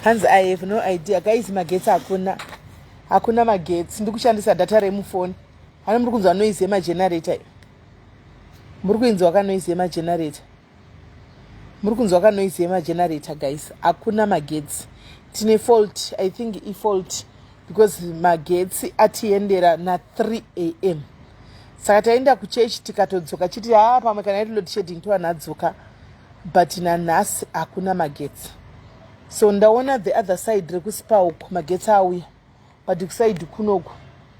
Hanzi I have no idea guys, magetsi hakuna, hakuna magetsi. Ndikushandisa data remufoni. Hani muri kunzwa noise yemagenerator? Muri kuinzwa ka noise yemagenerator? Muri kunzwa ka noise yemagenerator guys? Hakuna magetsi. Tine fault, I think ifault because magetsi atiendera na 3 am. Saka taenda kuchechi tikatodzoka chiti haa pamwe kana iri load shedding towanadzoka, but nanhasi hakuna magetsi. So ndaona the other side rekuSpa uko magetsi auya, but kuside kunoku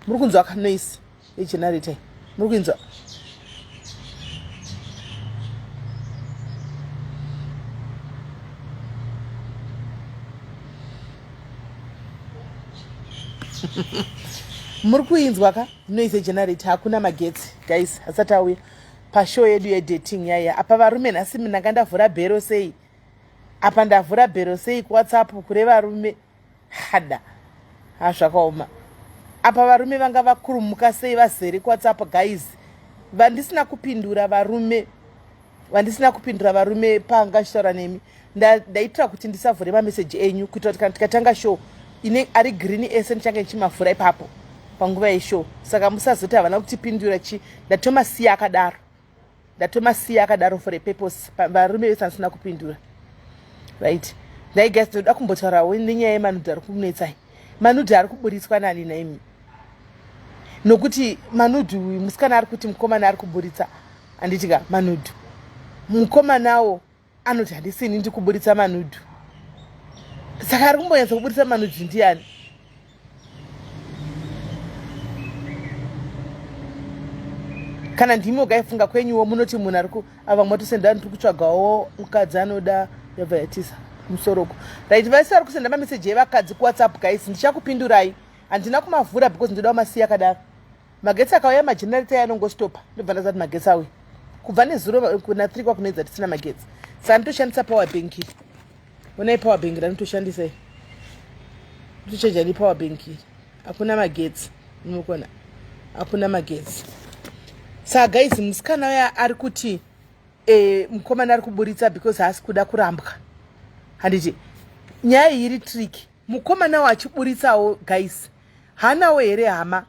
muri kunzwa kanoise yegenerator? Muri kuinzwa? Muri kuinzwa ka noise yegenerator? Hakuna magetsi guys, asati auya pashow yedu yedating yaya. Apa varume nhasi ndanga ndavhura bhero sei? Apa ndavhura bhero sei kuWhatsApp kure varume? Hada ha, zvakaoma. Apa varume vanga vakurumuka sei vazere kuWhatsApp guys? Vandisina kupindura varume, vandisina kupindura varume, panga chitaura nemi ndaitira kuti ndisavhure mameseji enyu, kuitira kuti kana tikatanga show ine ari green ese ndichange ndichimavhura ipapo panguva yeshow. Saka musazoti havana kutipindura chi. Ndatomasiya akadaro, ndatomasiya akadaro for a purpose, varume vese andisina kupindura. Right, ndaigas ndoda kumbotaurawo nenyaya yemanudhi ari kunetsai. Manudhi ari kuburitswa nani naimi? Nokuti manudhi uyu musikana ari kuti mukomana ari kuburitsa, handitika? Manudhu mukomanawo anoti handisini ndi kuburitsa manudhu. Saka ari kumbonyatsa kuburitsa manudhu ndiani? Kana ndimi ukaifunga kwenyuwo, munoti munhu ari ava mwatosenda ndiri kutsvagawo mukadzi anoda yabva yatisa musoroko. Right, vaisi vari kusenda mameseji evakadzi kuWhatsApp guys, ndichakupindurai. Handina kumavhura because ndoda kumasiya akadaro. Magetsi akauya, magenerator anongostopa, ndobva ndazati magetsi auya. Kubva nezuro kuna 3 kwakunoedza tisina magetsi, saka nditoshandisa power bank. Onai power bank randitoshandisa iri, nditochaja nepower bank iri. Hakuna magetsi, unokona, hakuna magetsi. Saka guys, musikana uya ari kuti mukomana ari kuburitsa because haasi kuda kurambwa, handiti? Nyaya iyi iri tricky. Mukomana wachiburitsawo guys, hanawo here hama?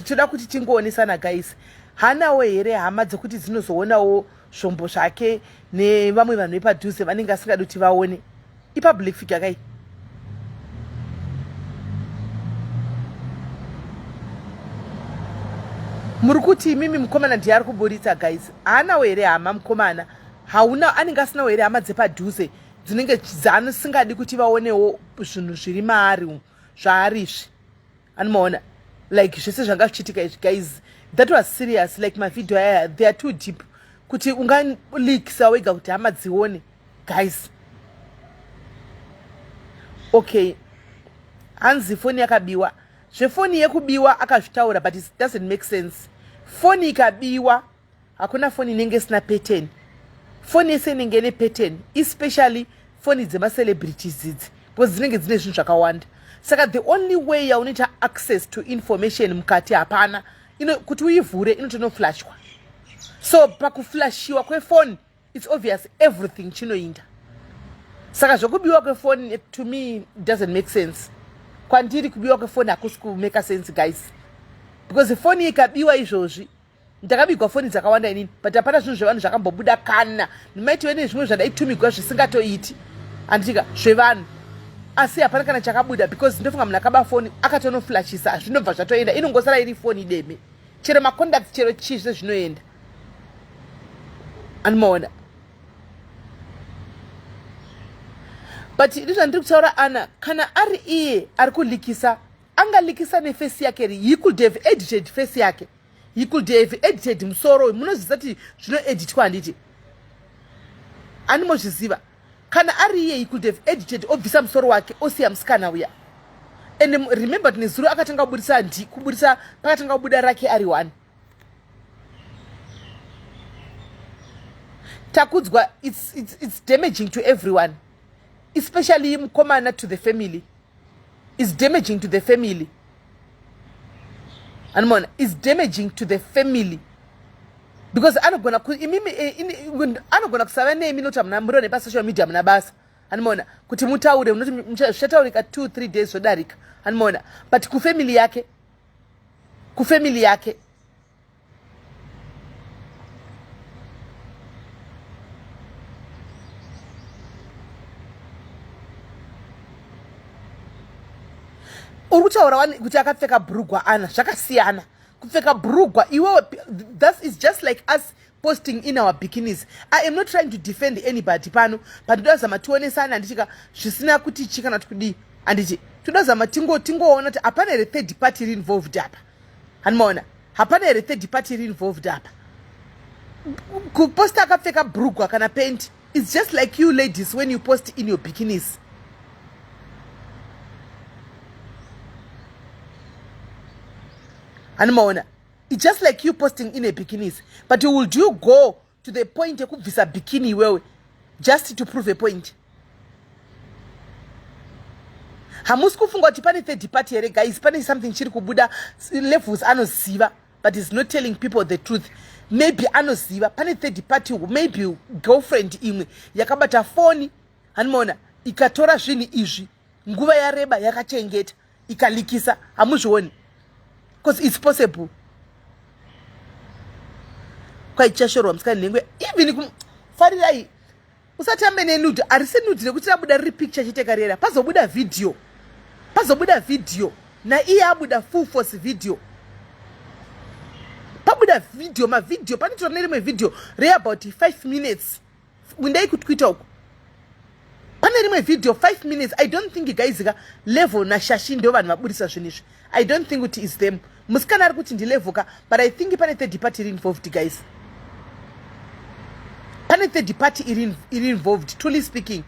Toda kuti tingoonesana guys, hanawo here hama dzekuti dzinozoonawo zvombo zvake nevamwe vanhu vepadhuze vanenge asingadi kuti vaone? Ipublic figure kai. Muri kuti imimi mukomana ndiye ari kuburitsa guys, haanawo here hama mukomana? Hauna, anenge asinawo here hama dzepadhuze dzinenge dzanosingadi kuti vaonewo zvinhu zviri maari umu, zvaarizvi? Anomaona like zvese zvanga zvichiitika izvi guys, that was serious. Like mavhidhio aya, they are too deep kuti ungalikisa wega kuti hama dzione guys. Okay, hanzi foni yakabiwa. Zvefoni yekubiwa akazvitaura, but it doesn't make sense. Foni ikabiwa, hakuna foni inenge isina pattern. Foni yese inenge ine pattern, especially foni dzemacelebrities idzi, because dzinenge dzine zvinhu zvakawanda. Saka the only way yaunoita access to information mukati hapana. Kuti uivhure inotonoflashwa. So pakuflashiwa kwefoni, it's obvious everything chinoinda. Saka zvokubiwa kwefoni to me doesn't make sense. Kwandiri kubiwa kwefoni hakusi kumaka sense guys, because foni ikabiwa izvozvi, ndakabigwa foni dzakawanda inini, but hapana zvinhu zvevanhu zvakambobuda. Kana maitove nezvimwe zvandaitumigwa zvisingatoiti, handitika, zvevanhu, asi hapana kana chakabuda, because ndofunga munhu akaba foni akatonoflashisa, zvinobva zvatoenda, inongosara iri foni deme, chero macontacts, chero chii, zvese zvinoenda. Anomaona? But ini zvandiri kutaura, ana kana ari iye ari kulikisa, angalikisa neface yake. He could have edited face yake, he could have edited musoro. Munozviziva kuti zvinoeditwa, handiti? Animozviziva? Kana ari iye, he could have edited, obvisa musoro wake, osiya musikana uya. And remember kuti nezuro akatanga kuburisa, ndi kuburisa pakatanga kubuda rake ari one. Takudzwa, it's damaging to everyone, especially mukomana, to the family. Is damaging to the family, anomaona? Is damaging to the family because anogona imimi anogona kusava nemi, noti hamuna muri nepasocial media, muna basa. Animona kuti mutaure unoti zvichataurika 2 3 days zvodarika. Animona but kufamily yake, kufamily yake uri kutaura wani kuti akapfeka bhurugwa ana zvakasiyana kupfeka bhurugwa iwewe. That is just like us posting in our bikinis. I am not trying to defend anybody pano, but toda zama tionesana, handitika zvisina kuti chi kana kuti kudii, handiti toda zama tingoona kuti hapana here third party iri involved apa. Handimaona hapana here third party iri involved apa. Kuposta akapfeka bhurugwa kana penti, it's just like you ladies when you post in your bikinis. Handimaona it's just like you posting in a bikinis, but would you go to the point yekubvisa bikini iwewe just to prove a point? Hamusi kufunga kuti pane third party here, guys? Pane something chiri kubuda. Levels anoziva, but is not telling people the truth. Maybe anoziva pane third party, maybe girlfriend imwe yakabata foni, hanimaona, ikatora zvinhu izvi nguva yareba, yakachengeta, ikalikisa. Hamuzvioni? Because it's possible. Kwaichashorwa musikana nhengo. Even farirai, usatambe nenude. Harisi nude nekuti rabuda riri picture chete karera. Pazobuda video, pazobuda video naiye abuda full force video, pabuda video, mavideo panotora nerimwe video reabout 5 minutes. Windai kuTwitter uko, pane rimwe video 5 minutes. I don't think, guys ka, Level naShashi ndo vanhu vabudisa zvinhu izvi. I don't think kuti is them. Musikana ari kuti ndiLevel ka, but I think pane third party iri involved, guys. Pane third party iri involved, truly speaking.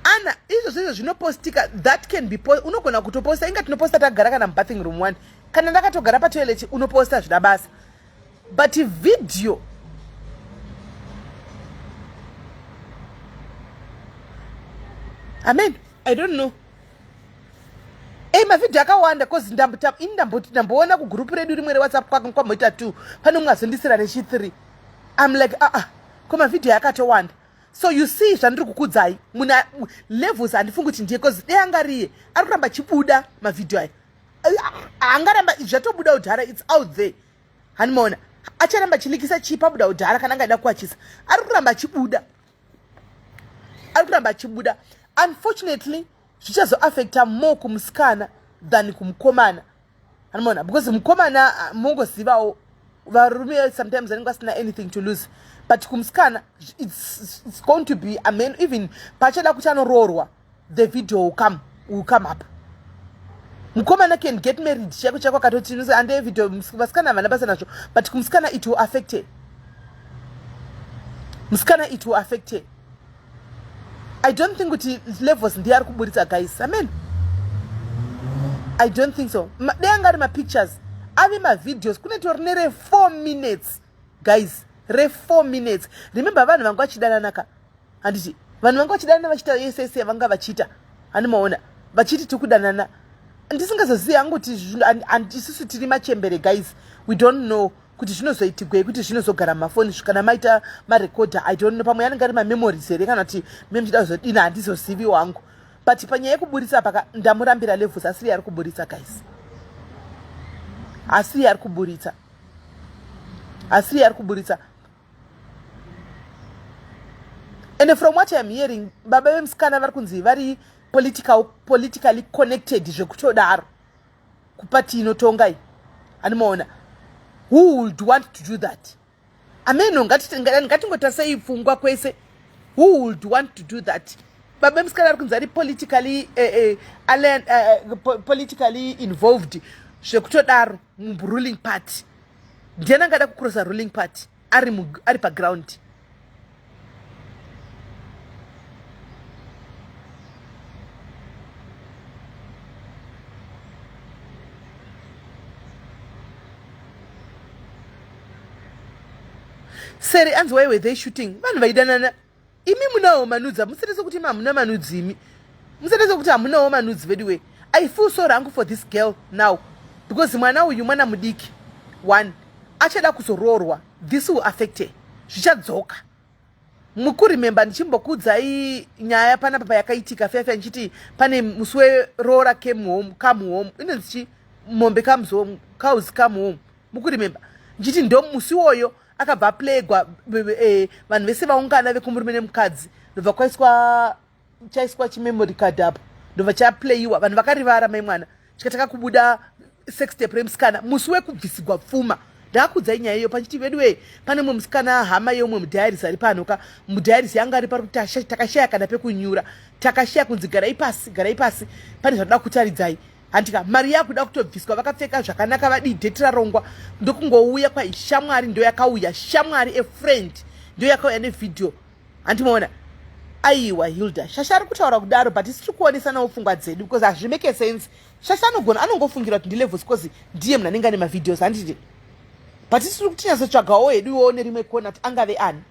Ana izvo zvezvo zvinopostika, that can be, unogona kutoposta. Inga tinoposta tagara kana mubathing room one, kana ndakatogara patoilet, unoposta zvida basa, but video, amen, I don't know. Ei, mavhidhio akawanda, cause ini ndamboona kugurupu redu rimwe reWhatsApp kwamboita two, pane umwe azondisira rechi3. I'm like, aa, ah, ko mavhidhio akatowanda. So you see zvandiri kukudzai, muna Levels handifungi kuti ndiye, cause dei anga riye ari kuramba achibuda mavhidhio aya, angaramba zvatobuda kudhara. It's out there. Hanimaona acharamba achilikisa chii pabuda kudhara? Kana angaida kuwachisa, ari kuramba achibuda, ari kuramba achibuda. Unfortunately, zvichazoaffecta more kumusikana than kumukomana, hanimaona, because mukomana, ah, mongozivawo varume sometimes vanenge vasina anything to lose, but kumusikana it's going to be amen. Even pachada kuti anoroorwa, the video will come up. Mukomana can get married chako chako, akatoti ande video, vasikana havana basa nazvo, but kumusikana it will affect her. Musikana it will affect her. I don't think kuti Levels ndiye ari kuburitsa, guys. Amen, I don't think so. Dei anga ari mapictures, ave mavideos. Kune tori nere 4 minutes, guys, re4 minutes. Remember, vanhu vanga vachidananaka, handiti? Vanhu vanga vachidanana, vachiita yese yese yavanga vachiita, handimaona vachiti tikudanana. Ndisingazozivi hangu kuti isusu tiri machembere, guys, we don't know kuti zvinozoitigwei, kuti zvinozogara mumafoni kana maita marekodha. I don't know, pamwe anenge ari mamemories here, kana kuti memuchida kuzodina, handizozivi wangu. But panyaya yekuburitsa paka ndamurambira Levels, asiri ari kuburitsa, guys, asiri ari kuburitsa, asiri ari kuburitsa. And from what I'm hearing, baba vemusikana vari kunzi vari politically connected zvekutodaro kupati inotonga iyi. Animaona, who would want to do that? Ameno, ngatingotasei pfungwa kwese. Who would want to do that? Baba vemusikana vari kunzi ari politically involved zvekutodaro muruling party. Ndiani angada kucrossa ruling party ari paground? Seri anzi, why were they shooting? Vanhu vaidanana. Imi munawo manudes? Hamusati sekuti imi hamuna manudes. Imi musati sekuti hamunawo manudes. Veduwe, I feel so rangu for this girl now, because mwana uyu mwana mudiki one, achada kuzoroorwa. This will affect her. Zvichadzoka. Mukuremember ndichimbokuudzai nyaya panapa payakaitika fefe ndichiti pane musi weroora came home, come home inonzi chi mombe comes home, cows come home. Mukuremember ndichiti ndo musi iwoyo akabva aplegwa eh, vanhu vese vaungana vekumurume nemukadzi ndobva kwaiswa chaiswa chimemory card apo ndobva chaplayiwa vanhu vakarivara mai mwana chikatanga kubuda sex tape remusikana musi wekubvisigwa pfuma ndakuudzai nyaya iyo pachiti veduwee pane mumwe musikana hama yeumwe mudiaries ari pano ka mudiaries yanga ari pari kuti takashaya kana pekunyura takashaya kunzi garai pasi garai pasi pane zvatoda kutaridzai handika mari yakuda kutobviswa vakapfeka zvakanaka vadii date rarongwa ndokungouya kwai shamwari ndo yakauya shamwari a friend ndo yakauya nevhidhiyo handimaona aiwa Hilda Shasha ari kutaura kudaro but isu tiri kuonesanawo pfungwa dzedu because hazvimeke sense. Shasha anogona anongofungira kuti ndilevels cause ndiye munhu anenge ane mavideos handiti but isu tiri kutinyatsotsotsvagawo hedu iwowo nerimwe kona kuti angave ani.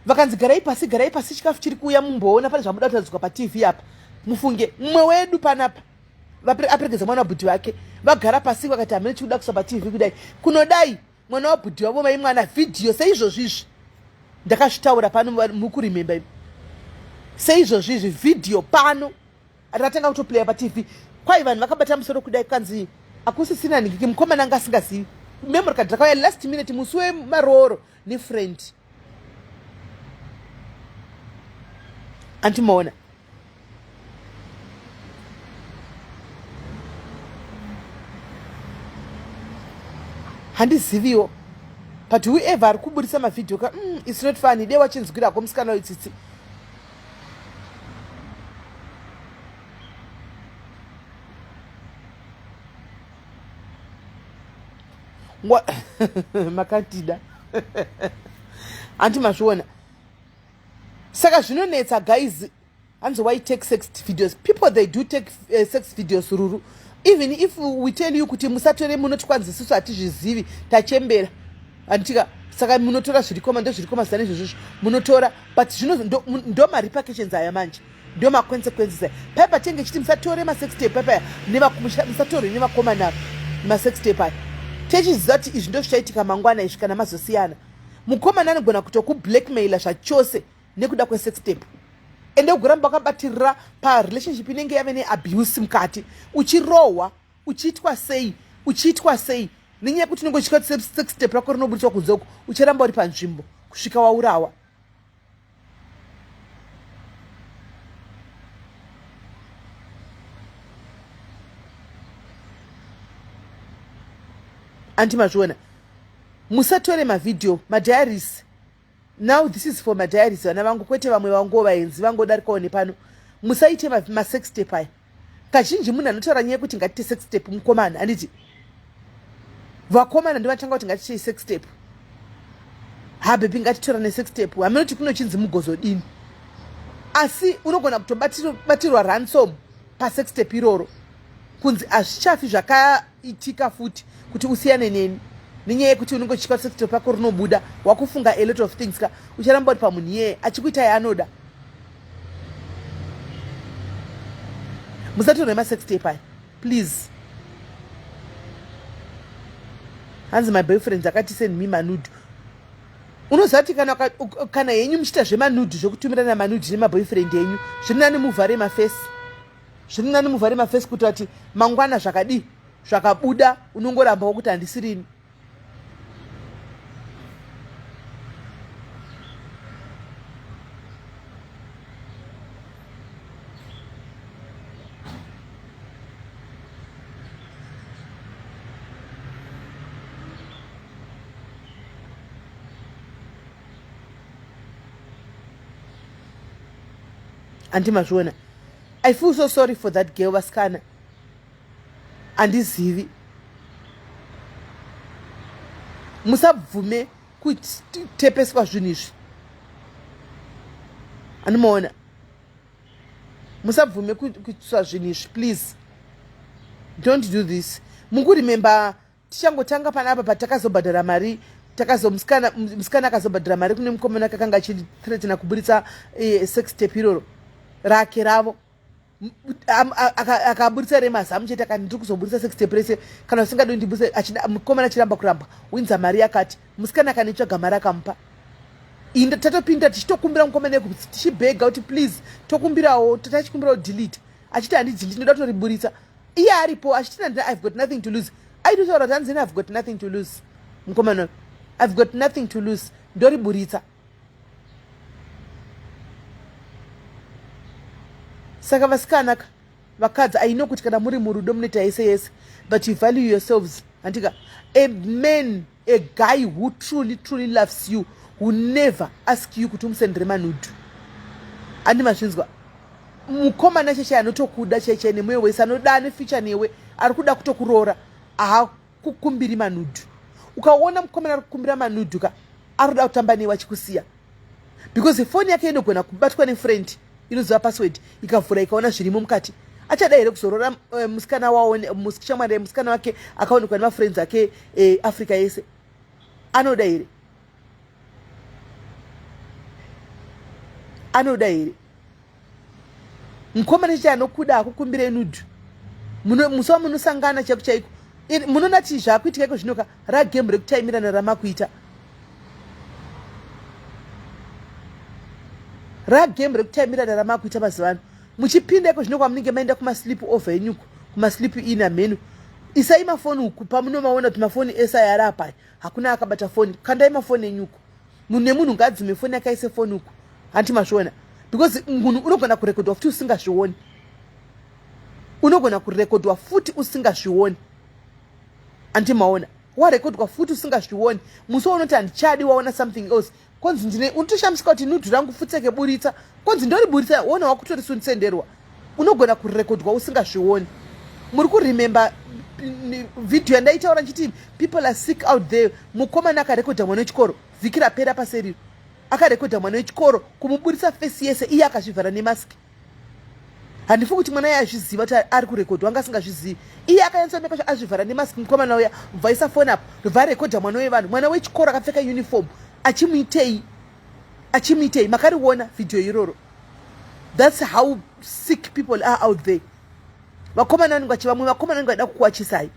Vakanzi garai pasi garai pasi chikafu chiri kuuya mumboona pane zvamuda kutaridzwa patv apa mufunge mumwe wedu panapa aperekedza mwana wabhuti vake vagara pasi vakati hamene chikuda kusa patv kudai kunodai mwana wabhudhi wavo mai mwana vhidhiyo seizvozvi izvi ndakazvitaura pano mukurimemba imi seizvozvi izvi vhidhiyo pano ratanga kutoplaya patv kwai vanhu vakabata musoro kudai kanzi akusisina ningiki mukomana anga asingazivi memory card rakauya last minute musi wemarooro nefriend andimaona handiziviwo but whoever ari kuburitsa mavhidhiyo ka it's not funny de wachinzwirako musikana uyu tsitsi makatida hanti mazviona saka zvinonetsa guys hanzi why take sex videos people they do take sex videos ruru even if we tell you kuti musatore munoti kwanzi isusu hatizvizivi tachembera handitika saka munotora zvirikoma ndozvirikoma zita nezvozvozvo munotora but zvino ndo marepercussions aya manje ndo maconsequences aya paya patenge chiti musatore masex tape paya musatorwe nevakomana ava masex tape aya techiziva kuti izvi ndozvichaitika mangwana izvi kana mazosiyana mukomana anogona kutokublackmaila zvachose nekuda kwesex tape ende ugoramba wakabatirira parelationship inenge yave neabuse mukati uchirohwa uchiitwa sei uchiitwa sei nenyaya yekuti unenge uchitya kuti sex tape rako rinoburitswa kunze uku ucharamba uri panzvimbo kusvika waurawa anti mazviona musatore mavhidhiyo madiaries Now this is for madiaries vana vangu kwete vamwe vangu vaenzi vangodarikawo nepano musaite masex tape aya kazhinji munhu anotaura nyaya yekuti ngatite sex tape mukomana handiti vakomana ndivatanga kuti ngatitei sex tape ha bebi ngatitorane sex tape hameno kuti kunochinzi mugozodini asi unogona kutobatirwa ransom pasex tape iroro kunzi hazvichafi zvakaitika futi kuti usiyane neni nenyaya yekuti unenge uchitya kuti sex tape rako rinobuda wakufunga a lot of things ka ucharamba uri pamunhu iyeye achikuita yaanoda musatorwe masex tape aya please hanzi my boyfriend akati send me manudu unoziva kuti kana, kana henyu muchiita zvemanudhu zvekutumirana manudhu nemaboyfriend enyu zviri nani muvhare mafesi zviri nani muvhare mafesi kuita kuti mangwana zvakadii zvakabuda unongorambawo kuti handisirini Anti mazviona I feel so sorry for that girl vasikana andizivi musabvume kutepeswa zvinhu izvi andimaona musabvume kuitwa zvinhu izvi please don't do this mukuremember Tichangotanga panapa patakazobhadhara mari takazo musikana musikana akazobhadhara mari kune mukomana kakanga achithreatena kuburitsa eh, sex tape iroro rake ravo akaburitsa remazamu chete akati ndiri kuzoburitsa sex tape rese kana usingadi ndibuse mukomana achiramba kuramba winza mari yakati musikana akanitsvaga mari akamupa. Inda tatopinda tichitokumbira mukomana yekuti tichibhega kuti please tokumbirawo, tachikumbirawo delete. Achiti handidelete, ndoda kutoriburitsa. Iye aripo achiti I've got nothing to lose. Aitotaura kuti hanzi I've got nothing to lose. Mukomana, I've got nothing to lose. Ndoriburitsa. Saka vasikana ka vakadzi, I know kuti kana muri murudo munoita yese yese, but you value yourselves. Handika a man, a guy who truly truly loves you will never ask you kuti umusendere manudhu. Andi mazvinzwa? Mukomana chaichai anotokuda chaichai nemwoyo wese, anoda, ane future newe, ari kuda kutokuroora, haakukumbiri manudhu. Ukaona mukomana ari kukumbira manudhu ka, ari kuda kutamba newe achikusiya, because foni yake inogona kubatwa nefriend inoziva password, ikavhura ikaona zvirimo mukati. Achada here kuzorora musikana wawo, shamwari musikana wake akaonekwa nemafriends ake Africa yese? Anoda here? Anoda here? Mukomana chichi anokuda akukumbire nudhu. Musi wamunosangana chaiko chaiko, munoona ti zvakuitika iko zvinoka ragame rekutaimirana ramakuita, ragame rekutaimirana ramakuita mazuva ano. Muchipinda iko zvino kwamunenge maenda kumasleep over enyuko, kumasleep in amhenu, isai mafoni uku pamunomaona kuti mafoni ese aya ari apa, hakuna akabata foni. Kandai mafoni enyuko. Munhu nemunhu ngaadzime foni akaise foni uku. Hanti mazviona? Because munhu unogona kurekodwa futi usingazvioni. Unogona kurekodwa futi usingazvioni. Hanti maona? Warekodwa futi usingazvioni. Musi waunoti handichadi, waona something else, konzi ndine, unotoshamisika kuti nudhu rangu futseke buritsa, konzi ndoriburitsa, wona wakutorisunsenderwa. Unogona kurekodwa usingazvioni. Muri kuremember vhidhiyo yandaitaura ndichiti people are sick out there? Mukomana akarekodha mwana wechikoro vhiki rapera paseriro, akarekodha mwana wechikoro kumuburitsa fesi yese, iye akazvivhara nemaski. Handifungi kuti mwana iye azviziva kuti ari kurekodwa, anga asingazvizivi. Iye akanyatsooneka azvivhara nemaski. Mukomana uya bvaisa foni apo, ndobva arekodha mwana wevanhu, mwana wechikoro akapfeka uniform, achimuitei? Achimuitei? Makariona vhidhiyo iroro? That's how sick people are out there. Vakomana vanenge vachi, vamwe vakomana vanenge vachida kukuwachisai.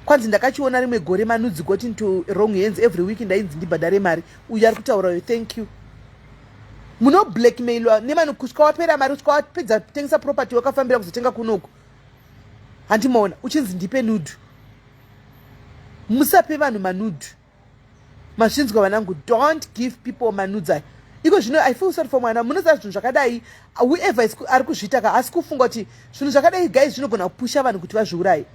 Kwanzi ndakachiona rimwe gore, manudes got into wrong hands, every week ndainzi ndibhadhare mari. Uyu ari kutaura uyu, thank you. Muno blackmailwa nevanhu kusvika wapera mari, kusvika wapedza kutengesa property wakafambira kuzotenga kunoku. Handimaona uchinzi ndipe nude. Musape vanhu manude. Mazvinzwa vanangu? Don't give people manudes aya. Iko zvino I feel sorry for mwana. Munoziva zvinhu zvakadai, whoever ari kuzviita ka, asi kufunga kuti zvinhu zvakadai, guys, zvinogona kupusha vanhu kuti vazviuraye.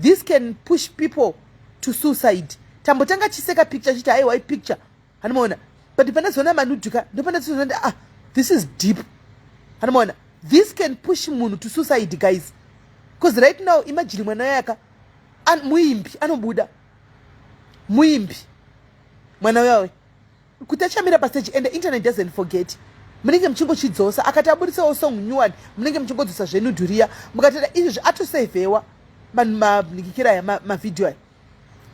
This can push people to suicide. Tambotanga chiseka picture chiti aiwa ipicture, hanimaona? But pandazoona manude ka, ndopandatozoona, ah, this is deep. Hanimaona? This can push munhu to suicide, guys, because right now imagine mwana yaka muimbi anobuda, muimbi mwana uyawe kuti achamira pastage, and the internet doesn't forget. Munenge muchingochidzosa, akati aburitsawo song new one, munenge muchingodzosa zvenude riya. Mukatida izvozvi atosevhewa manikikira aya, mavhidhiyo aya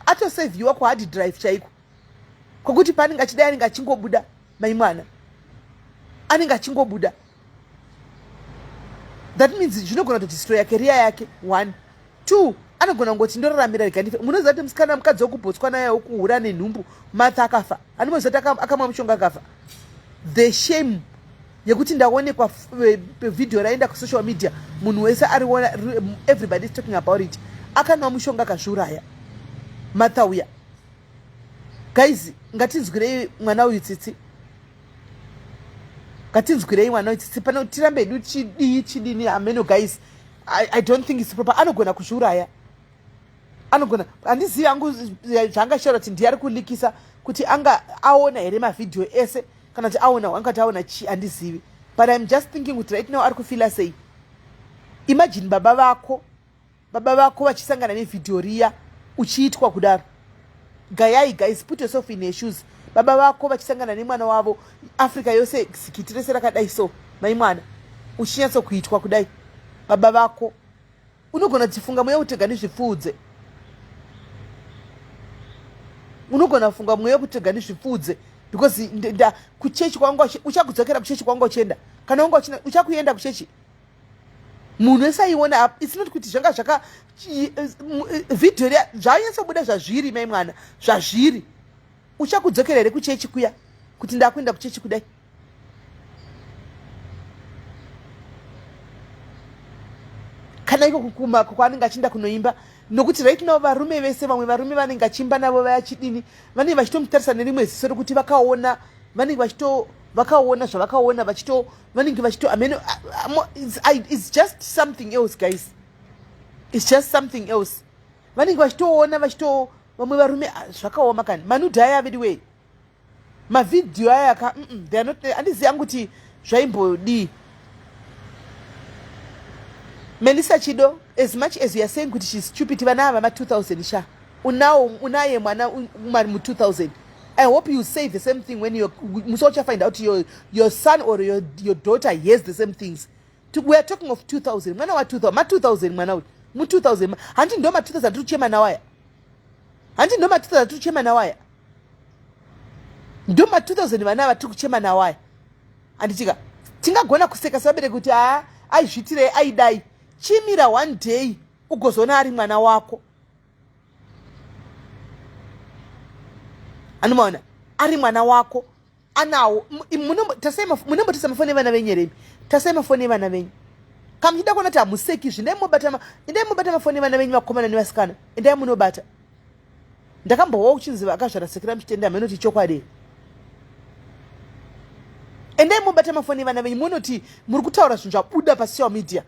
atosevhiwa kuhard drive chaiko, kwokuti paanenge achidai anenge achingobuda. Mai mwana anenge achingobuda. That means zvinogona kutodestroya career yake. One, two, anogona kungoti ndoraramira rega ndife. Munoziva kuti musikana, mukadzi wekuBotswana ya wekuhura nenhumbu, Martha, akafa. Handimuziva kuti akamwa mushonga akafa. The shame yekuti ndaonekwa, vhidhiyo raenda kusocial media, munhu wese ariona, everybody is talking about it. Akanwa mushonga akazviuraya Martha uya. Guys, ngatinzwirei mwana uyu tsitsi. Ngatinzwirei mwana uyu tsitsi. Pano tirambe hedu chidii chidini ameno. Guys, I don't think it's proper. Anogona kuzviuraya, anogona. Handizivi hangu zvaangashaura kuti ndiye ari kulikisa, kuti anga aona here mavhidhiyo ese, kana kuti aona, angati aona chii, handizivi. But I'm just thinking kuti right now ari kufila sei. Imagine baba vako, baba vako vachisangana nevhidhiyo riya uchiitwa kudaro. Gayai, guys, put yourself in her shoes. Baba vako vachisangana nemwana wavo, Africa yose, zikiti rese rakadai so, mai mwana uchinyatsokuitwa kudai, baba vako, unogona kuchifunga mweya kutega ndizvipfuudze. Unogona kufunga mweya kutega ndizvipfuudze, because nda kuchechi kwanga uchakudzokera kuchechi kwanga uchienda, kana wanga uchakuenda kuchechi munhu wese aiona. It's not kuti zvanga zvaka vhidhiyo riya zvanyatsobuda zvazviri, mai mwana, zvazviri. Uchakudzokera here kuchechi kuya kuti ndakuenda kuchechi kudai? Kana iko kukuma kwaanenge achienda kunoimba, nokuti right now varume vese, vamwe varume vanenge achiimba navo vayachidini, vanenge vachitomutarisa nerimwe ziso rekuti vakaona, vanenge vachito vakaona zvavakaona, vachito vanenge vachito ameno. It's just something else, guys, it's just something else. Vanenge vachitoona vachito vamwe varume. Ah, zvakaoma kani, manudhi aya veduwei, mavhidhiyo aya ka they are not. Handizivi yangu kuti zvaimbodii. Melissa Chido, as much as you are saying kuti she's stupid, vana ava ma2000 sha, unawo unaye mwana mu2000. I hope you say the same thing when you musi uchafind out your son or your daughter hears the same things. We are talking of 2000, mwana wa 2000, ma2000, mwana uyu mu2000. Handi ndo ma2000 atiri kuchema nawo aya? Handi ndo ma2000 atiri kuchema nawo aya? Ndo ma2000 vana ava tiri kuchema nawo aya, handitika? Tingagona kuseka sevabereki kuti haa, aizvitirei, aidai. Chimira one day ugozoona ari mwana wako. Anomaona ari mwana wako anawo. Munombotesa mafoni evana venyu here? Tasai mafoni evana venyu. Kana muchida kuona kuti hamuseki zvi, endai mobata mafoni evana venyu, vakomana nevasikana. Endai munobata. Ndakambowa uchinzi akazvara Sekera Muchitenda, hamunoti chokwadi? Endai mobata mafoni evana venyu, munoti muri kutaura zvinhu zvabuda pasocial media.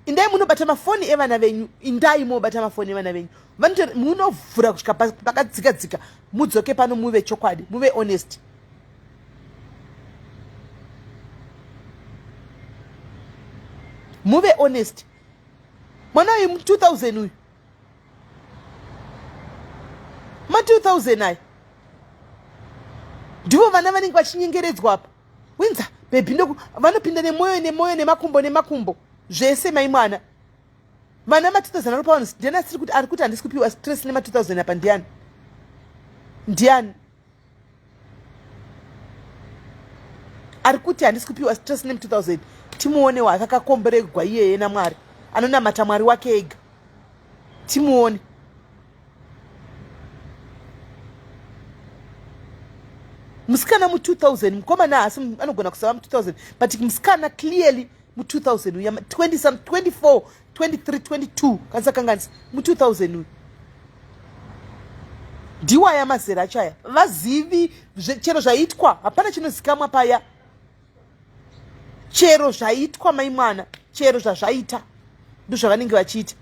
Indai munobata mafoni evana venyu, indai mobata mafoni evana venyu. Munovhura kusvika pakadzika dzika, mudzoke pano muve chokwadi, muve honest. Muve honest. Mwana uyu mu2000 uyu, ma2000 aya, ndivo vana vanenge vachinyengeredzwa apa. Winza baby, ndoku vanopinda nemwoyo nemwoyo, nemakumbo nemakumbo, zvese. Mai mwana, vana ma2000 ari pavanhu. Ndiani asiri kuti ari kuti handisi kupiwa stress nema2000 apa? Ndiani? Ndiani ari kuti handisi kupiwa stress nem2000? Timuone waakakakomboregwa iyeye naMwari, anonamata Mwari wake ega. Timuone musikana mu2000, mukomana haasi, anogona kusava mu2000, but musikana clearly mu2000 uya, 20 some, 24, 23, 22, kandisakanganisa, mu2000 uyu. Ndiwaya mazera acho aya. Vazivi chero zvaitwa, hapana chinozikamwa paya. Chero zvaitwa, mai mwana, chero zvazvaita, ndozvavanenge vachiita.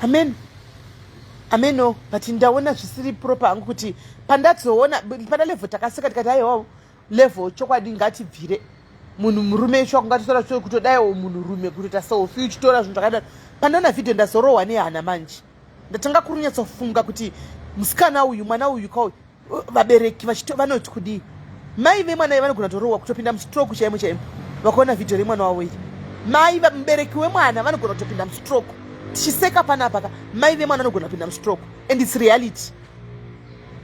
Amen, ameno. But ndaona zvisiri proper hangu kuti pandazoona pana level takaseka tikati aiwawo level chokwadi, ngatibvire munhu murume shuwa, kungatitora kutodaiwo munhu rume kutoita selfie uchitora zvinhu zvakadaro. Pandaona vhidhiyo ndazorohwa nehana manje. Ndatanga kurunyatsofunga kuti musikana uyu, mwana uyu kauyu, vabereki vanoti kudii? Mai vemwana vanogona kutorohwa, kutopinda mustroke chaimo chaimo, vakaona vhidhiyo remwana wavo iri. Mai, mubereki wemwana vanogona kutopinda mustroke. Tichiseka panapa ka, mai vemwana vanogona kupinda mustroke, and it's reality,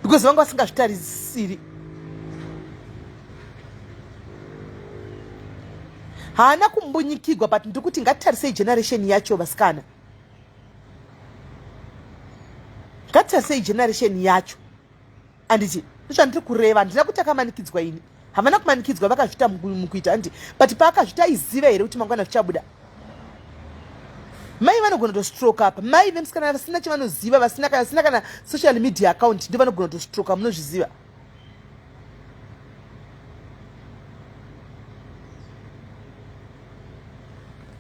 because vanga vasingazvitarisiri. Haana kumbunyikigwa, but ndiri kuti ngatitarisei generation yacho, vasikana. Ngatitarisei generation yacho, anditi? Ndozvandiri kureva. Handina kuti akamanikidzwa ini. Havana kumanikidzwa, vakazviita mukuita, handi? But paakazviita aiziva here kuti mangwana zvichabuda? Mai vanogona kutostroke apa. Mai vemusikana vasina chavanoziva, vasina kana social media account, ndo vanogona kutostroka. Munozviziva.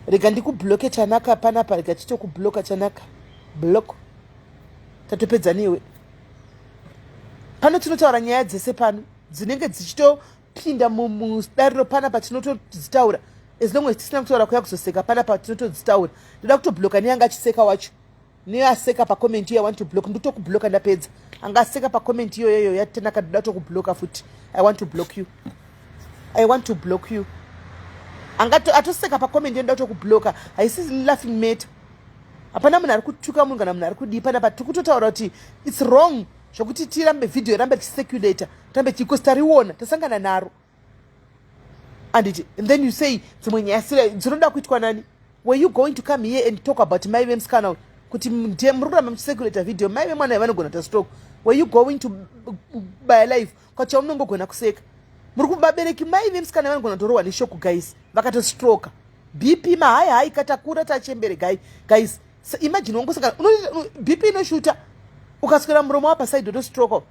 Rega ndikubloke, Chanaka, panapa. Rega titokubloka, Chanaka. Block, tatopedza newe pano. Tinotaura nyaya dzese pano dzinenge dzichitopinda mudariro panapa, tinotodzitaura, as long as tisina kutaura kuya kuzoseka. Panapa tinotodzitaura. Ndoda kutobloka neanga achiseka wacho, neaseka pacomment iyo. I want to block. Ndotokubloka ndapedza. Angaseka pacomment iyoyoyo yaTanaka, ndoda tokubloka futi. I want to block you, I want to block you. Atoseka pacomment iyo, ndoda kutokubloka. Haisi laughing matter. Hapana munhu ari kutuka munhu kana munhu ari kudii panapa. Tiri kutotaura kuti it's wrong zvokuti tirambe vhidhiyo irambe richicirculata, tirambe because tariona, tasangana naro, anditi? And then you say dzimwe nyaya sira dzinoda kuitwa nani? Were you going to come here and talk about mai vemusikana uyu? Kuti ndiye muri kuramba muchicirculata video, mai vemwana uyu vanogona kuita stroke. Were you going to buy life kwacha unongogona kuseka? Muri kuvabereki, mai vemusikana vanogona kutorohwa neshoku guys, vakatostroka BP mahai hai, katakura tachembere guys. So imagine wangosangana BP inoshuta ukaswera muromo wapasaidi wotostroka.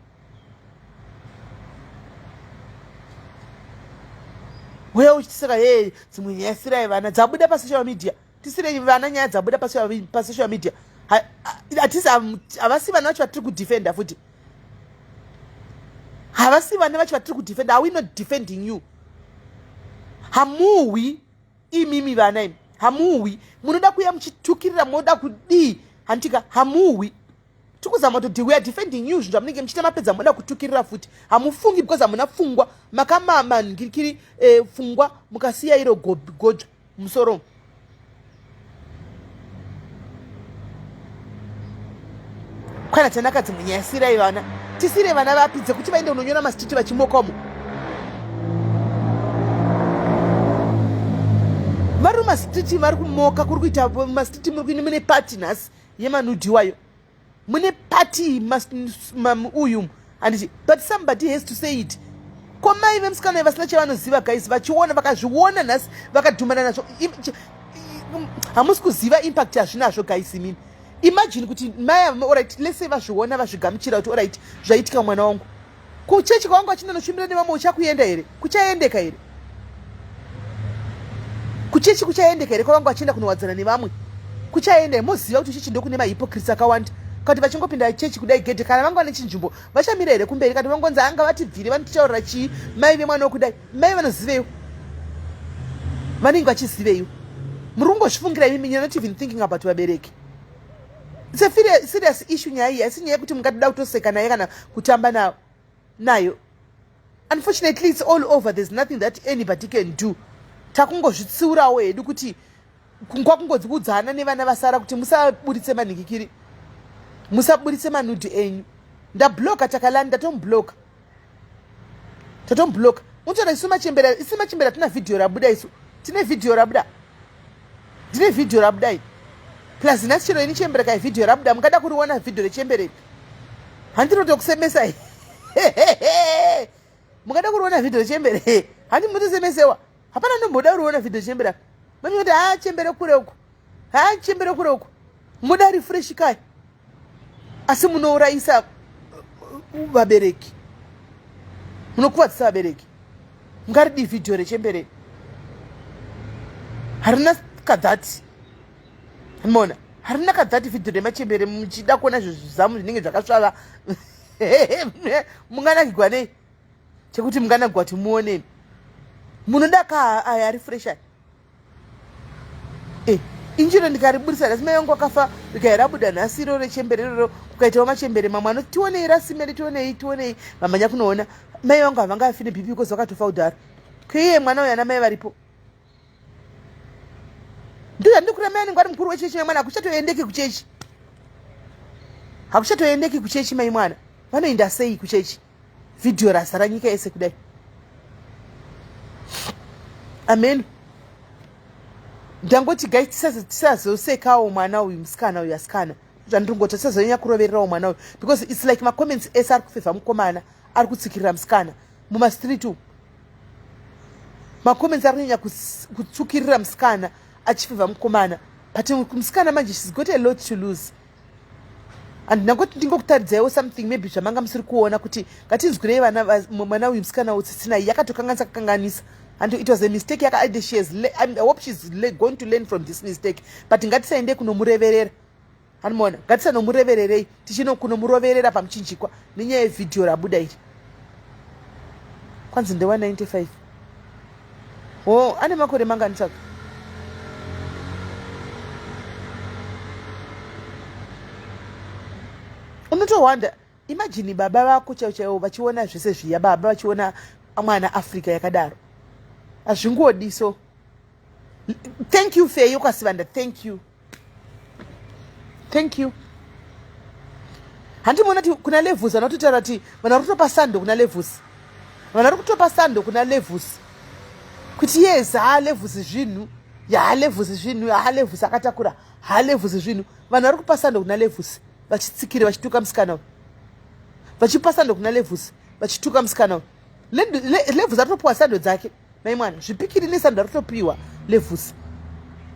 Uya uchitiseka hey, dzimwe nyaya sirai vana dzabuda pasocial media, tisirei vana nyaya dzabuda pasocial media. Hatisi, havasi vana vacho vatiri kudefenda futi, havasi vana vacho vatiri kudefenda. Are we not defending you? Hamuhwi imimi vana imi, hamuhwi. Munoda kuuya muchitukirira, moda kudii handitika? Hamuhwi, tikuzama kuti we are defending you. Zvinhu zvamunenge muchiita mapedza moda kutukirira futi. Hamufungi because hamuna pfungwa, makamama ngirikiri pfungwa mukasiya iro godzva musoro. Kwana Tanaka, dzimwe nyaya sirai vana, tisire vana vapi dzekuti vaende unonyora masititi vachimokomo vari mumasititi vari kumoka. Kuri kuita masititi muri mune pati nhasi yemanudhiwayo, mune pati uyu handiti? But somebody has to say it. Ko mai vemusikana vasina chavanoziva guys, vachiona, vakazviona nhasi vakadhumana nazvo, hamusi kuziva impact yazvinazvo guys. Imimi imagine kuti mai, alright, let's say vazviona, vazvigamuchira kuti alright, zvaitika mwana wangu, kuchechi kwavangu vachinonoshumira nevamwe, uchakuenda here? Kuchaendeka here kuchechi? Kuchaendeka here kwavangu vachienda kunowadzana nevamwe? Kuchaenda? Moziva kuti chechi ndokune mahypocrites akawanda, kuti vachingopinda chechi kudai gedhe, kana vanga vane chinzvimbo vachamira here kumberi? Kati vangonzi anga vatibvire, vanotichaurira chii? Mai vemwana wokudai, mai vanoziveiwo, vanenge vachiziveiwo? Muri kungozvifungira imimi, you're not even thinking about vabereki. It's a serious issue nyaya iyi, asi nyaya yekuti mungatoda kutoseka naye kana kutamba nayo. Unfortunately, it's all over. There's nothing that anybody can do. Takungozvitsiurawo hedu kuti kwakungodziudzana nevana vasara kuti musaburitse manhikikiri, musaburitse manudes enyu. Ndabloka Takalani, ndatomubloka, tatomubloka. Unotoona isu machembera, isu machembera tina vhidhiyo rabuda, isu tine vhidhiyo rabuda, ndine vhidhiyo rabuda plus nhasi chero ini chembere kai vhidhiyo rabuda. Mungada kuriona vhidhiyo rechembere? Handinotokusemesa. Mungada kuriona vhidhiyo rechembere? Handi mutosemesewa. Hapana nomboda kuriona vhidhiyo rechembere. Manoti ha, chembere kure uko, ha, chembere kure uko. Muda refresh kai, asi munourayisa vabereki, munokuvadzisa vabereki. Mungaridi vhidhiyo rechembere? Harina kadhati, mona harina kadhati vhidhiyo remachembere. Muchida kuona zvizamu zvinenge zvakasvava, munganakigwa nei? Chekuti munganakigwa kuti muoneni, munoda ka aya ari fresh aya. Injiro ndikariburisa nhasi, mai vangu akafa rikai rabuda nhasi iro rechembere iroro, kukaitawo machembere mamwe anoti tionei rasimeri, tionei, tionei, vamhanya kunoona. Mai vangu havangafi neBP because vakatofa kudhara. Kuiye mwana uyu ana mai varipo, ndozvandikura. Mai anenge ari mukuru wechechi, mai mwana hakuchatoendeki kuchechi, hakuchatoendeki kuchechi. Mai mwana vanoenda sei kuchechi vhidhiyo razara nyika yese kudai? Amen. Ndangoti guys, tisazosekawo mwana uyu, musikana uyu, asikana. Zvandingoti tisazonyanya kurovererawo mwana uyu because it's like macomments ese ari kufevha mukomana, ari kutsikirira musikana mumastreet umu. Macomments ari kunyanya kutsukirira musikana achifevha mukomana, but musikana manje she's got a lot to lose. Handina kuti ndingokutaridzaiwo something maybe zvamanga musiri kuona, kuti ngatinzwirei vana mwana uyu musikana utsitsinai yakatokanganisa kakanganisa and it was a mistake yaka she has, I hope she's going to learn from this mistake, but ngatisaende kunomureverera. Anomaona, ngatisanomurevererei tichino kunomuroverera pamuchinjikwa nenyaya yevhidhiyo rabuda iri. Kwanzi ndewa 95 o oh, ane makore mangani saka? Unotowanda, imagine baba vako chaivo chaivo vachiona zvese zviya, baba vachiona mwana Africa yakadaro, hazvingodi. So thank you, Feyo Kwasivanda, thank you, thank you. Handimuona kuti kuna Levels vanototaura kuti vanhu vari kutopa sando kuna Levels, vanhu vari kutopa sando kuna Levels kuti yes, ha, Levels zvinhu ya, Levels zvinhu, ha, Levels akatakura. Halevhusi zvinhu vanhu vari kupa sando kuna Levhusi vachitsikira vachituka musikana uyu, vachipa sando kuna Levhusi vachituka musikana uyu. Levhusi aritopiwa sando dzake mai mwana, zvipikiri nesando aritopiwa Levhusi.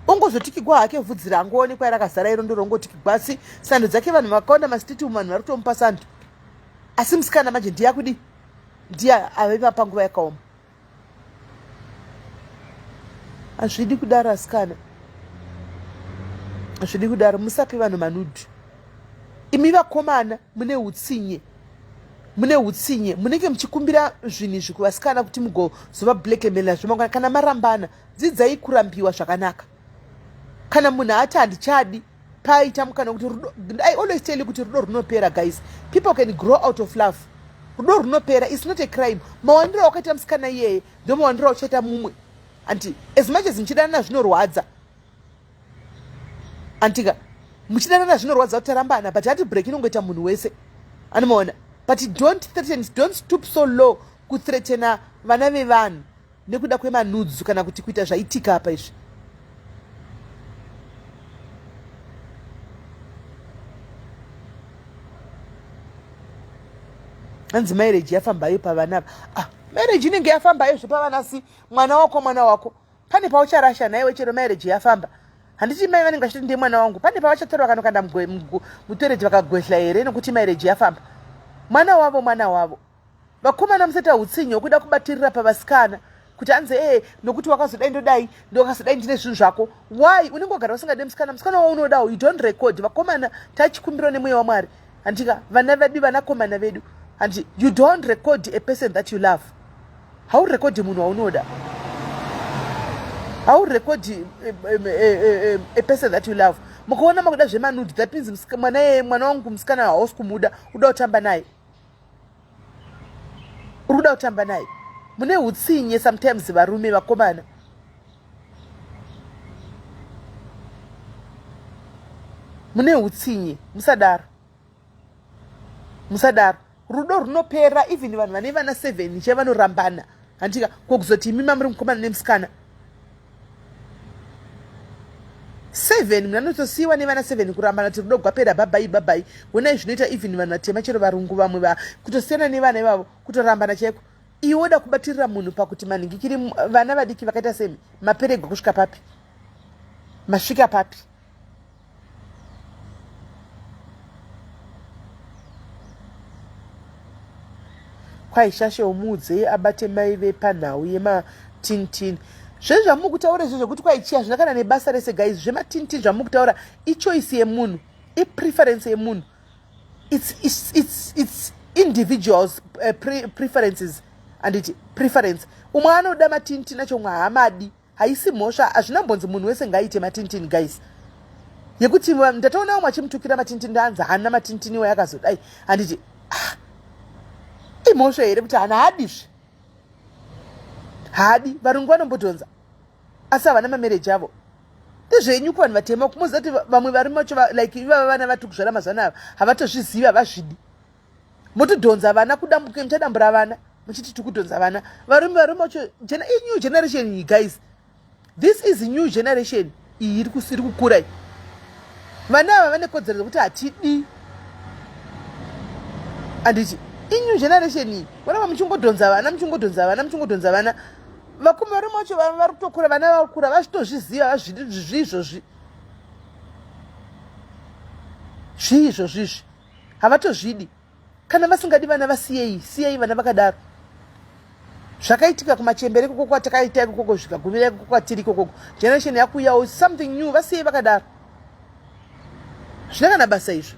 Ongozotikigwa hake vhudzi rangoonekwa rakazara iro ndorongotikigwa, asi sando dzake vanhu vakawanda masititi umu vanhu vari kutomupa sando, asi musikana manje ndiye akudii, ndiye aveva panguva yakaoma. Hazvidi kudaro asikana, hazvidi kudaro. Musape vanhu manudhu imi vakomana, mune utsinye, mune utsinye. Munenge muchikumbira zvinhu izvi kuvasikana kuti mugozova blackmail nazvo mangwana kana marambana. Dzidzai kurambiwa zvakanaka. Kana munhu ati handichadi, paita mukana kuti rudo, I always tell you kuti rudo runopera guys. People can grow out of love. Rudo runopera, it's not a crime. Mawandiro wakaita musikana iyeye ndo mawandiro auchaita mumwe. Anti as much as muchidanana zvinorwadza, antika muchidanana zvinorwadza kuti tarambana, but hati break inongoita munhu wese, anomaona. But don't threaten, don't stoop so low kuthreatena vana vevanhu nekuda kwemanudzu kana kuti kuita zvaitika apa izvi. Hanzi marriage yafambayo pavana ava. Ah, marriage inenge yafambayo zvepavana, asi mwana wako mwana wako pane paucharasha naiwe chero marriage yafamba. Handiti mai vanenge vachiti ndiye mwana wangu, pane pavachatora vakanokanda mutoilet vakagwehla here nokuti marriage yafamba? Mwana wavo mwana wavo. Vakomana musaita utsinye wekuda kubatirira pavasikana kuti anzi ee nokuti wakazodai ndodai ndokazodai ndine zvinhu zvako. Why unenge wagara usingade musikana, musikana waunodawo you don't record. Vakomana tachikumbirwa nemweya waMwari, handika vana vedu, vanakomana vedu, handi you don't record a person that you love. Haurekodhi munhu waunoda, haurekodhi a person that you love. Mukaona makuda zvemanudi, that means mwana yeye mwana wangu musikana hausi kumuda, uda kutamba naye, uri kuda kutamba naye. Mune utsinye sometimes varume, vakomana. Mune utsinye, musadaro, musadaro. Rudo runopera, even vanhu vane vana 7 che vanorambana, handika ko kuzoti imi mamuri mukomana nemusikana 7, munhu anotosiyiwa nevana 7 kurambana kuti rudo gwapera, babai babai. Honai zvinoita even vanhu vatema, chero varungu vamwe va kutosiyana nevana ivavo, kutorambana chaiko. Iwe woda kubatirira munhu pakuti manhingikiri vana vadiki vakaita semi, maperegwa kusvika papi, masvika papi? Kwai shashe umuudzei abate mai vepanhau yematintin. Zvezvamukutaura izvo zvekuti kwai chiya zvina kana nebasa rese guys. Zvematintin zvamukutaura ichoice yemunhu, ipreference yemunhu, it's individuals preferences, anditi preference. Umwe anoda matintin acho, umwe haamadi, haisi mhosva. Hazvina mbonzi munhu wese ngaaite matintin guys, yekuti ndatoona vamwe achimutukira matintin, ndanzi haana matintini iwe akazodai, handiti? Ah, imhosva here kuti hana haadizve? Haadi. Varungu vanombodhonza asi havana mamereji avo. Ndezvenyu kuvanhu vatema kumuziva kuti vamwe varume vacho like ivava vana vatiri kuzvara mazuva ava havatozvizivi, havazvidi. Motodhonza vana kudambuke, muchadambura vana muchiti tikudhonza vana. Varume, varume vacho, new generation iyi guys, this is new generation iyi iri kukura iyi. Vana ava vane kodzero dzekuti hatidi, handiti? Inew generation iyi. Voramba muchingodhonza vana, muchingodhonza vana, muchingodhonza vana. Vakumi varume vacho vari kutokura, vana vari kukura vachitozviziva, vazvidi zviizvozvi, zviizvozvizvi havatozvidi. Kana vasingadi vana vasiyei, siyei vana vakadaro. Zvakaitika kumachembere ikoko kwatakaita ikokoko zvikagumira ikoko kwatiri ikokoko. Generation yakuuyawo something new, vasiyei vakadaro. Zvina kana basa izvo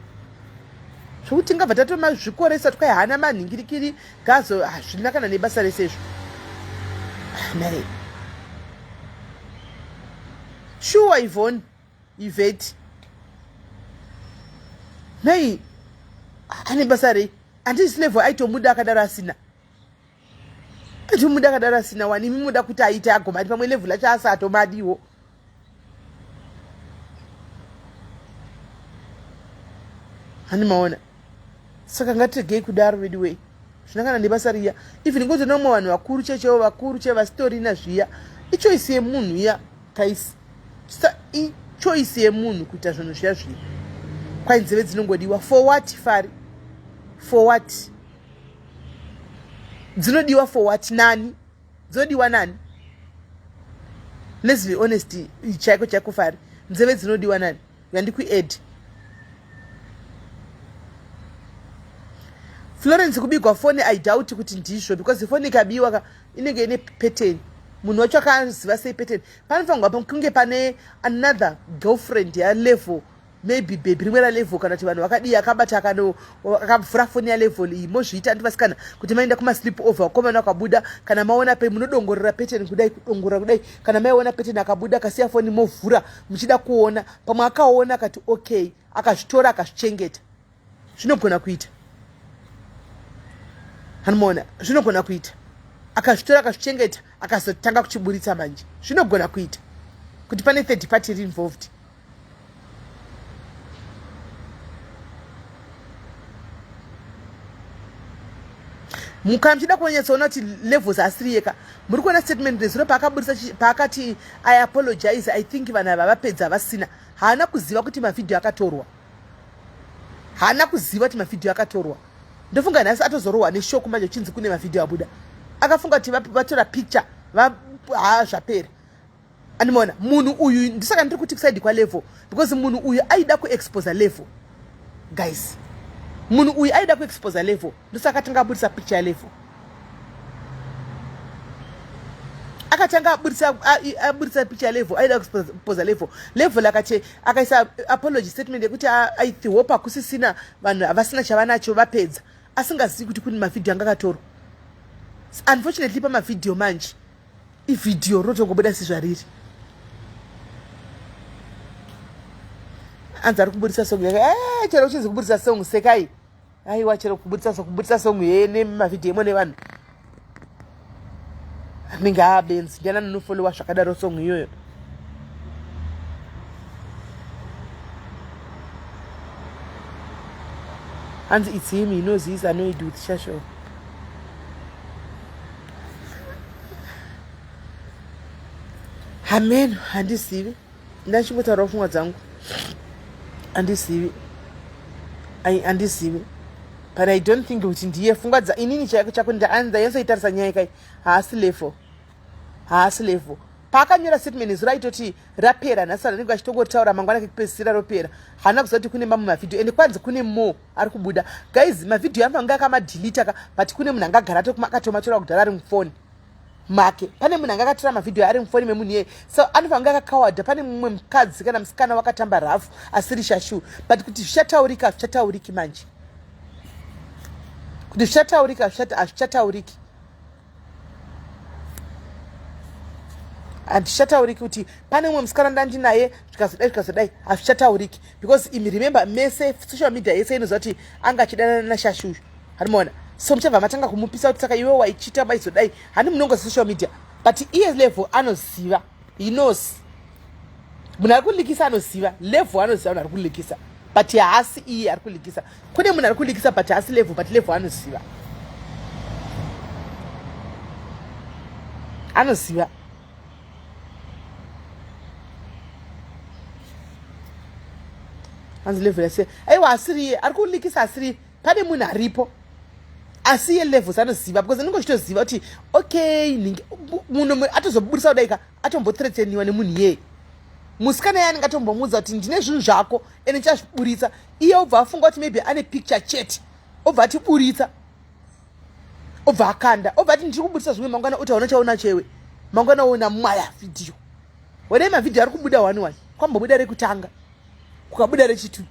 zvokuti tingabva tatomazvikoresa twai hana manhingirikiri gazo, hazvina kana nebasa rese izvo. Nhai shuwa Ivon Iveti, nhai ane basa rei? Handisi level aitomuda akadaro asina, aitomuda akadaro asina wani. Imi muda kuti aite agomati pamwe level acho asi atomadiwo. Hani maona? Saka ngatiregei kudaro vedu wei, zvina kana nebasa riya. Even ngotoona umwe vanhu vakuru chechevo vakuru che vasitorina zviya, ichoice yemunhu iya kaisi. Choice yemunhu kuita zvinhu zviya zviya. Kwai nzeve dzinongodiwa for what Fari? For what? Dzinodiwa for what nani? Dzinodiwa nani? Let's be honest chaiko chaiko Fari. Nzeve dzinodiwa nani? Yandikuadd. Florence kubigwa foni I doubt kuti ndizvo because foni ikabiwa ka inenge ine pattern. Munhu wacho akaziva sei pattern? Panofanirwa kunge pane another girlfriend yalevel maybe baby rimwe ralevel kana kuti vanhu vakadii akabata akano akavhura foni yalevel iyi mozviita ndi vasikana kuti maenda kumasleep over vakomana vakabuda kana maona pe munodongorera pattern kudai kudongorera kudai kana maiona pattern akabuda akasiya foni movhura muchida kuona pamwe akaona akati okay akazvitora akazvichengeta zvinogona kuita anomaona zvinogona kuita akazvitora akazvichengeta akazotanga kuchiburitsa manje zvinogona kuita kuti pane third party iri involved mukana muchida kunyatsoona kuti levels asiri yeka muri kuona statement rezuro paakaburitsa paakati i apologize i think vanhu ava vapedza vasina haana kuziva kuti mavhidhiyo akatorwa haana kuziva kuti mavhidhiyo akatorwa ndofunga nhasi atozorohwa neshoku manje uchinzi kune mavhidhiyo abuda akafunga kuti vatora picture ha zvapera andimaona munhu uyu ndisaka ndiri kuti kusaidi kwalevel because munhu uyu aida kuexposa level guys munhu uyu aida kuexposa level ndosaka atanga aburitsa picture yalevel akatanga aburitsa aburitsa picture level aida kuexposa level level akati akaisa apology statement yekuti i hope hakusisina vanhu havasina chavanacho vapedza asingazivi kuti kune mavhidhiyo anga akatorwa unfortunately pamavhidhiyo manje ivhidhiyo rinotongobuda sezvariri anzi ari kuburitsa song yake eh, chero uchinzi kuburitsa song sekai aiwa chero kuburitsa song kuburitsa song ye nemavhidhiyo emo nevanhu anenge aabenzi ndiani anonofolowa zvakadaro song iyoyo hanzi it's him he knows he's annoyed with shasho hameno handizivi ndachingotaurawo pfungwa dzangu handizivi handizivi but i don't think kuti ndiye pfungwa dza inini chaiko chako ndanyatsoitarisa nyaya kai haasi level haasi level paakanyora statement zuro aitoti rapera nhasi anenge achitongotaura mangwana kekupedzisira ropera haana kuziva kuti kune mamwe mavhidhiyo ende kwanzi kune more ari kubuda guys mavhidhiyo anofanira kunge akamadhilita ka but kune munhu angagara akatomatora kudhara ari mufoni make pane munhu anga akatora mavhidhiyo ari mufoni memunhu iyeye so anofanira kunge akakawadha pane mumwe mukadzi kana musikana wakatamba rafu asiri shashu but kuti zvichataurika hazvichatauriki manje kuti zvichataurika hazvichatauriki handichatauriki kuti pane mumwe musikana ndandinaye zvikazodai zvikazodai hazvichatauriki because imi remember mese social media yese inoziva kuti anga achidanana nashashu uyu hanimaona so muchabva matanga kumupisa kuti saka iwe waichita maizodai hani munongozi social media but iye level anoziva he knows munhu ari kulikisa anoziva level anoziva munhu ari kulikisa but haasi iye ari kulikisa kune munhu ari kulikisa but haasi level but level anoziva anoziva hanzi level yase aiwa asiriye ari kulikisa asiriye pane munhu aripo asi iye levels anoziva because anenge achitoziva kuti okay munhu atozoburitsa kudai ka atombotreteniwa nemunhu iyeye musikana iye anenge atombomuudza kuti ndine zvinhu zvako ende ndichazviburitsa iye obva afunga kuti maybe ane picture chete obva atiburitsa obva akanda obva ati ndiri kuburitsa zvimwe mangwana oti hauna chaona chewe mangwana woona mwaya vhidhiyo wena mavhidhiyo ari kubuda one one kwambobuda rekutanga kukabuda rechitu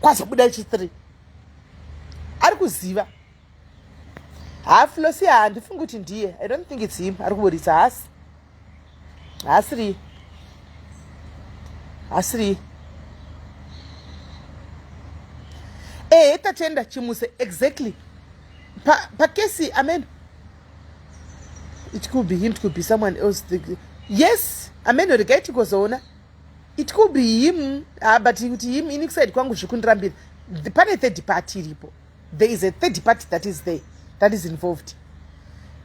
kwazobuda rechi-three ari kuziva haflosi handifungi kuti ndiye i don't think its him ari kuburitsa haasi haasiriye haasiriye ehe tatenda chimuse exactly pakesi pa amen it could be him it could be someone else yes amen regai tigozoona it could be him ah, but kuti him ini kuside kwangu zviri kundirambira pane third party iripo there is a third party that is there that is involved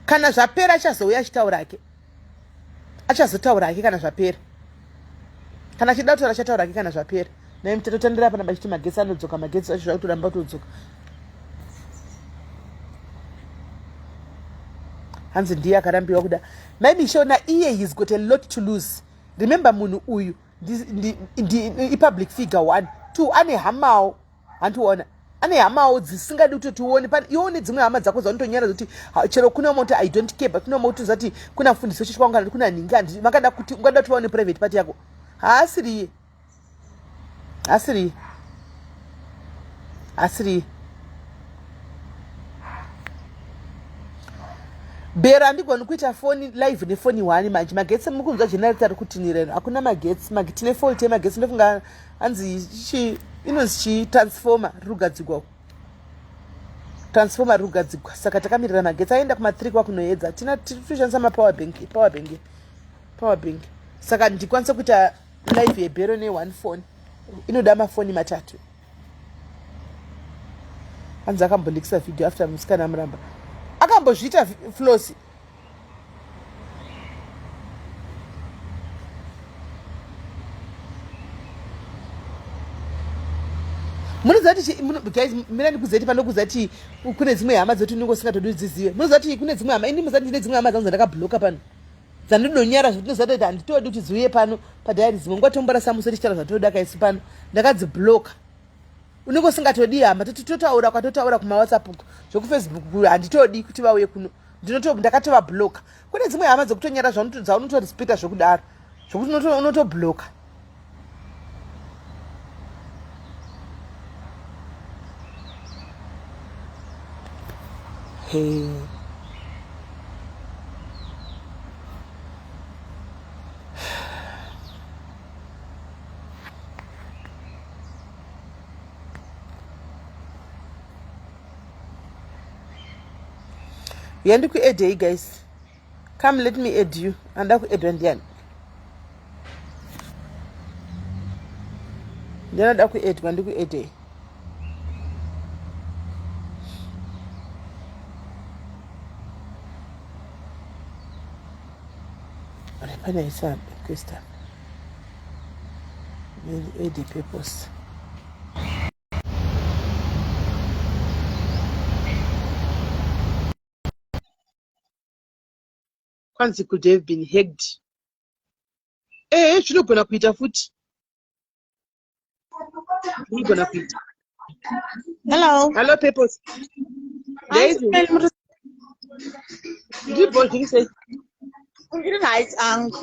kana zvapera achazouya achitaura ake achazotaura ake kana zvapera Kana achida kutaura achataura hake kana zvapera. Naye mutotandira pana bachiti magetsi anodzoka, magetsi acho zvakutoramba kutodzoka. Hanzi ndiye akarambiwa kuda. Mai Mishona iye he's got a lot to lose. Remember munhu uyu ipublic figure one two ane hamawo handiona ane hamawo dzisingadi kuti tione pane iwe une dzimwe hama dzako dzaunotonyara kuti chero kune vamwe kuti i don't care but kune vamwe kuti zati kuna mfundisi wechechi kwangu kana kuna nhingi handi vakada kuti ungada kuti vaone private party yako haasiriye haasiriye haasiriye bhero handigoni kuita foni live nefoni one manje magetsi mukunzwa generator ari kutinira hakuna magetsi tine fault yemagetsi ndofunga hanzi chi inonzi chi transformer riri kugadzigwa transformer riri kugadzigwa saka takamirira magetsi aenda kuma3 kwakunoedza tina tiri kushandisa mapower bank power bank power bank saka ndikwanise kuita live yebhero ne-one phone inoda mafoni matatu hanzi akambolikisa video after musikana amuramba akambozviita flosi munoziva kuti guys mira ndikuziva kuti panokuziva kuti kune dzimwe hama dzekuti unenge usingatodi udzizive munoziva kuti kune dzimwe hama ini muziva kuti ndine dzimwe hama dzangu dzandakabloka pano dzandinonyara zvekuti noziva kuti handitodi kuti dziuye pano padiary dzimwe nguva tombora samuso tichitaura zvatoda kaisi pano ndakadzibloka unenge usingatodi hama toti totaura kwatotaura kumawhatsapp uko zvekufacebook handitodi kuti vauye kuno ndinoto ndakatovabloka kune dzimwe hama dzekutonyara dzaunotorespecta zvekudaro zvekuti unotobloka Hey. Yandikuedei guys. Come let me add you. Anda kuedwa ndiani? Ndiani ada kuedwa ndikuedei. Pane isa request apa. Add purpose. Kwanzi could have been hacked. Ehe zvinogona kuita futi. Zvinogona kuita. Hello. Hello Purpose. Daisy. Ndibho zviri sei? Ndiri right angu.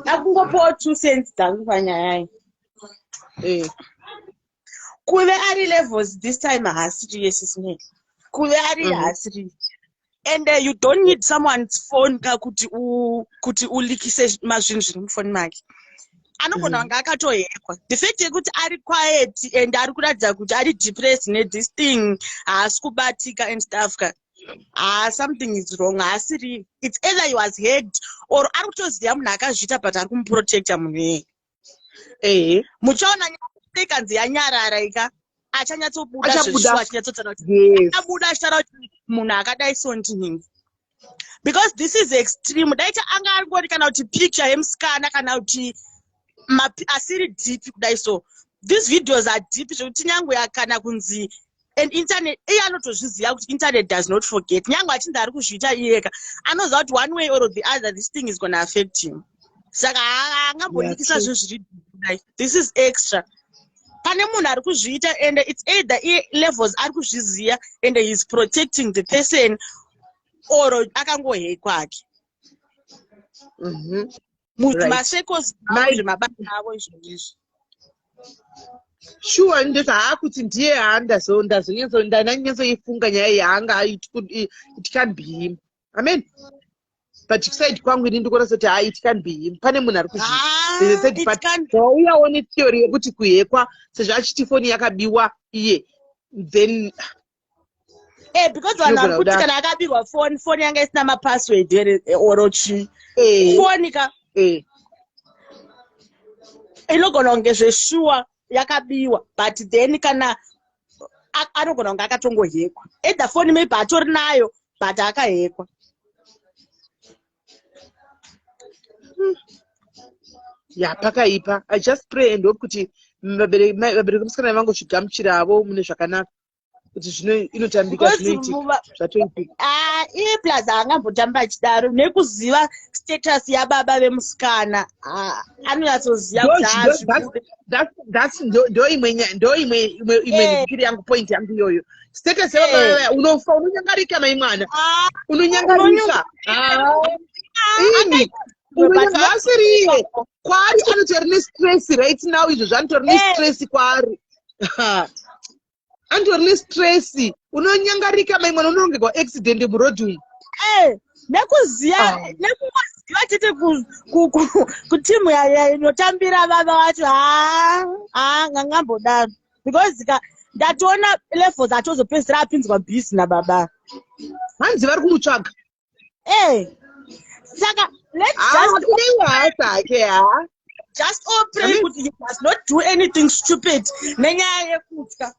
Ndakungopiwa 2 cents dzangu panyaya iyi. Eh. Kuve ari levels this time haasiri yesisinei. Kuve ari haasiri. And you don't need someone's phone ka kuti u kuti ulikise mazvinhu zviri mufoni make. Anogona kunge akatohekwa. The fact yekuti ari quiet and ari kuratidza kuti ari depressed ne this thing haasi kubatika and stuff ka. Ah, something is wrong. Haasiri. It's either he was hacked or ari kutoziva munhu akazviita but ari kumuprotecta munhu iyeye. Ehe. Muchaona nyaya ikanzi yanyarara ika achanyatsobuda Achabuda. zveshuwa achinyatsotaura kuti Yes. abuda achitaura kuti munhu akadai so ndinhingi. Because this is extreme. Dai anga angori kana kuti picture yemusikana kana kuti asiri deep kudai so. These videos are deep zvekuti nyangwe kana kunzi and internet iye anotozviziva kuti internet does not forget. Nyangwe achinzi ari kuzviita iyeka anoziva kuti one way or the other this thing is gonna affect him. Saka haangambonikisa zvinhu zviri deep kudai. This is extra. Pane munhu ari kuzviita and it's either iye levels ari kuzviziva and he is protecting the person or akangohekwa hake. Masecos zvemabasa avo izvo izvi. Sure, ndoti haakuti ndiye ndanyatsoifunga nyaya iyi haanga it can't be him. Amen. But side kwangu ini ndikuona sekuti haa it can't be him. Pane munhu ari kuzviita. Wauyawo netheory yekuti kuhekwa sezvo achiti foni yakabiwa iye then Because vanhu vari kuti kana akabirwa foni, foni yanga isina mapassword here or chii. Foni ka inogona kunge zveshuwa yakabiwa but then kana anogona kunge akatongohekwa. Either foni maybe atori nayo but akahekwa. Ya, pakaipa. I just pray and hope kuti vabereki vemusikana vangozvigamuchiravo mune zvakanaka, kuti zvino inotambika. Because Zvinoitika, zvatoitika. Ah, iye plus haangambotamba achidaro nekuziva status yababa vemusikana. Ah, anonyatsoziva kuti haazvibude. That's ndo imwe ndo imwe ndikiri yangu, point yangu iyoyo, status yababa. Unofa, unonyangarika, mai mwana. Ah, unonyangarika. Ah, imi asiriye kwaari anotori nestress right now. Izvo zvanotori nestress kwaari, anotori nestress. Unonyangarika, mai mwana, unorongerwa accident muroad umu. Nekuziva Ah. nekungoziva chete kutimu inotambira baba vacho, haa haa, ngangambodaro, because ka ndatoona Levels atozopedzisira apinzwa busy nababa. Hanzi vari kumutsvaga. Saka let's just Hakuneiwa hasa ha. just all pray I mean- kuti he does not do anything stupid nenyaya yekutya.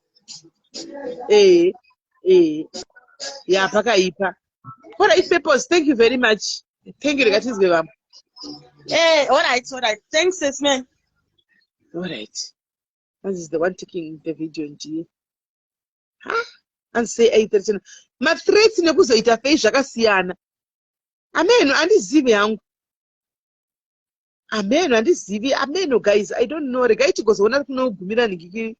Eh, ya, pakaipa. Alright, Purpose, thank you very much. Thank you. Reka vamwe. All right, thanks, man. Alright. This is the one taking the video, ndiye. Ha, anzi sei aithreaten? Mathreats nekuzoita fei zvakasiyana. Ameno, handizivi hangu. Ameno, handizivi. Ameno, guys, I don't know. Regai tigozoona kunogumira ningiki,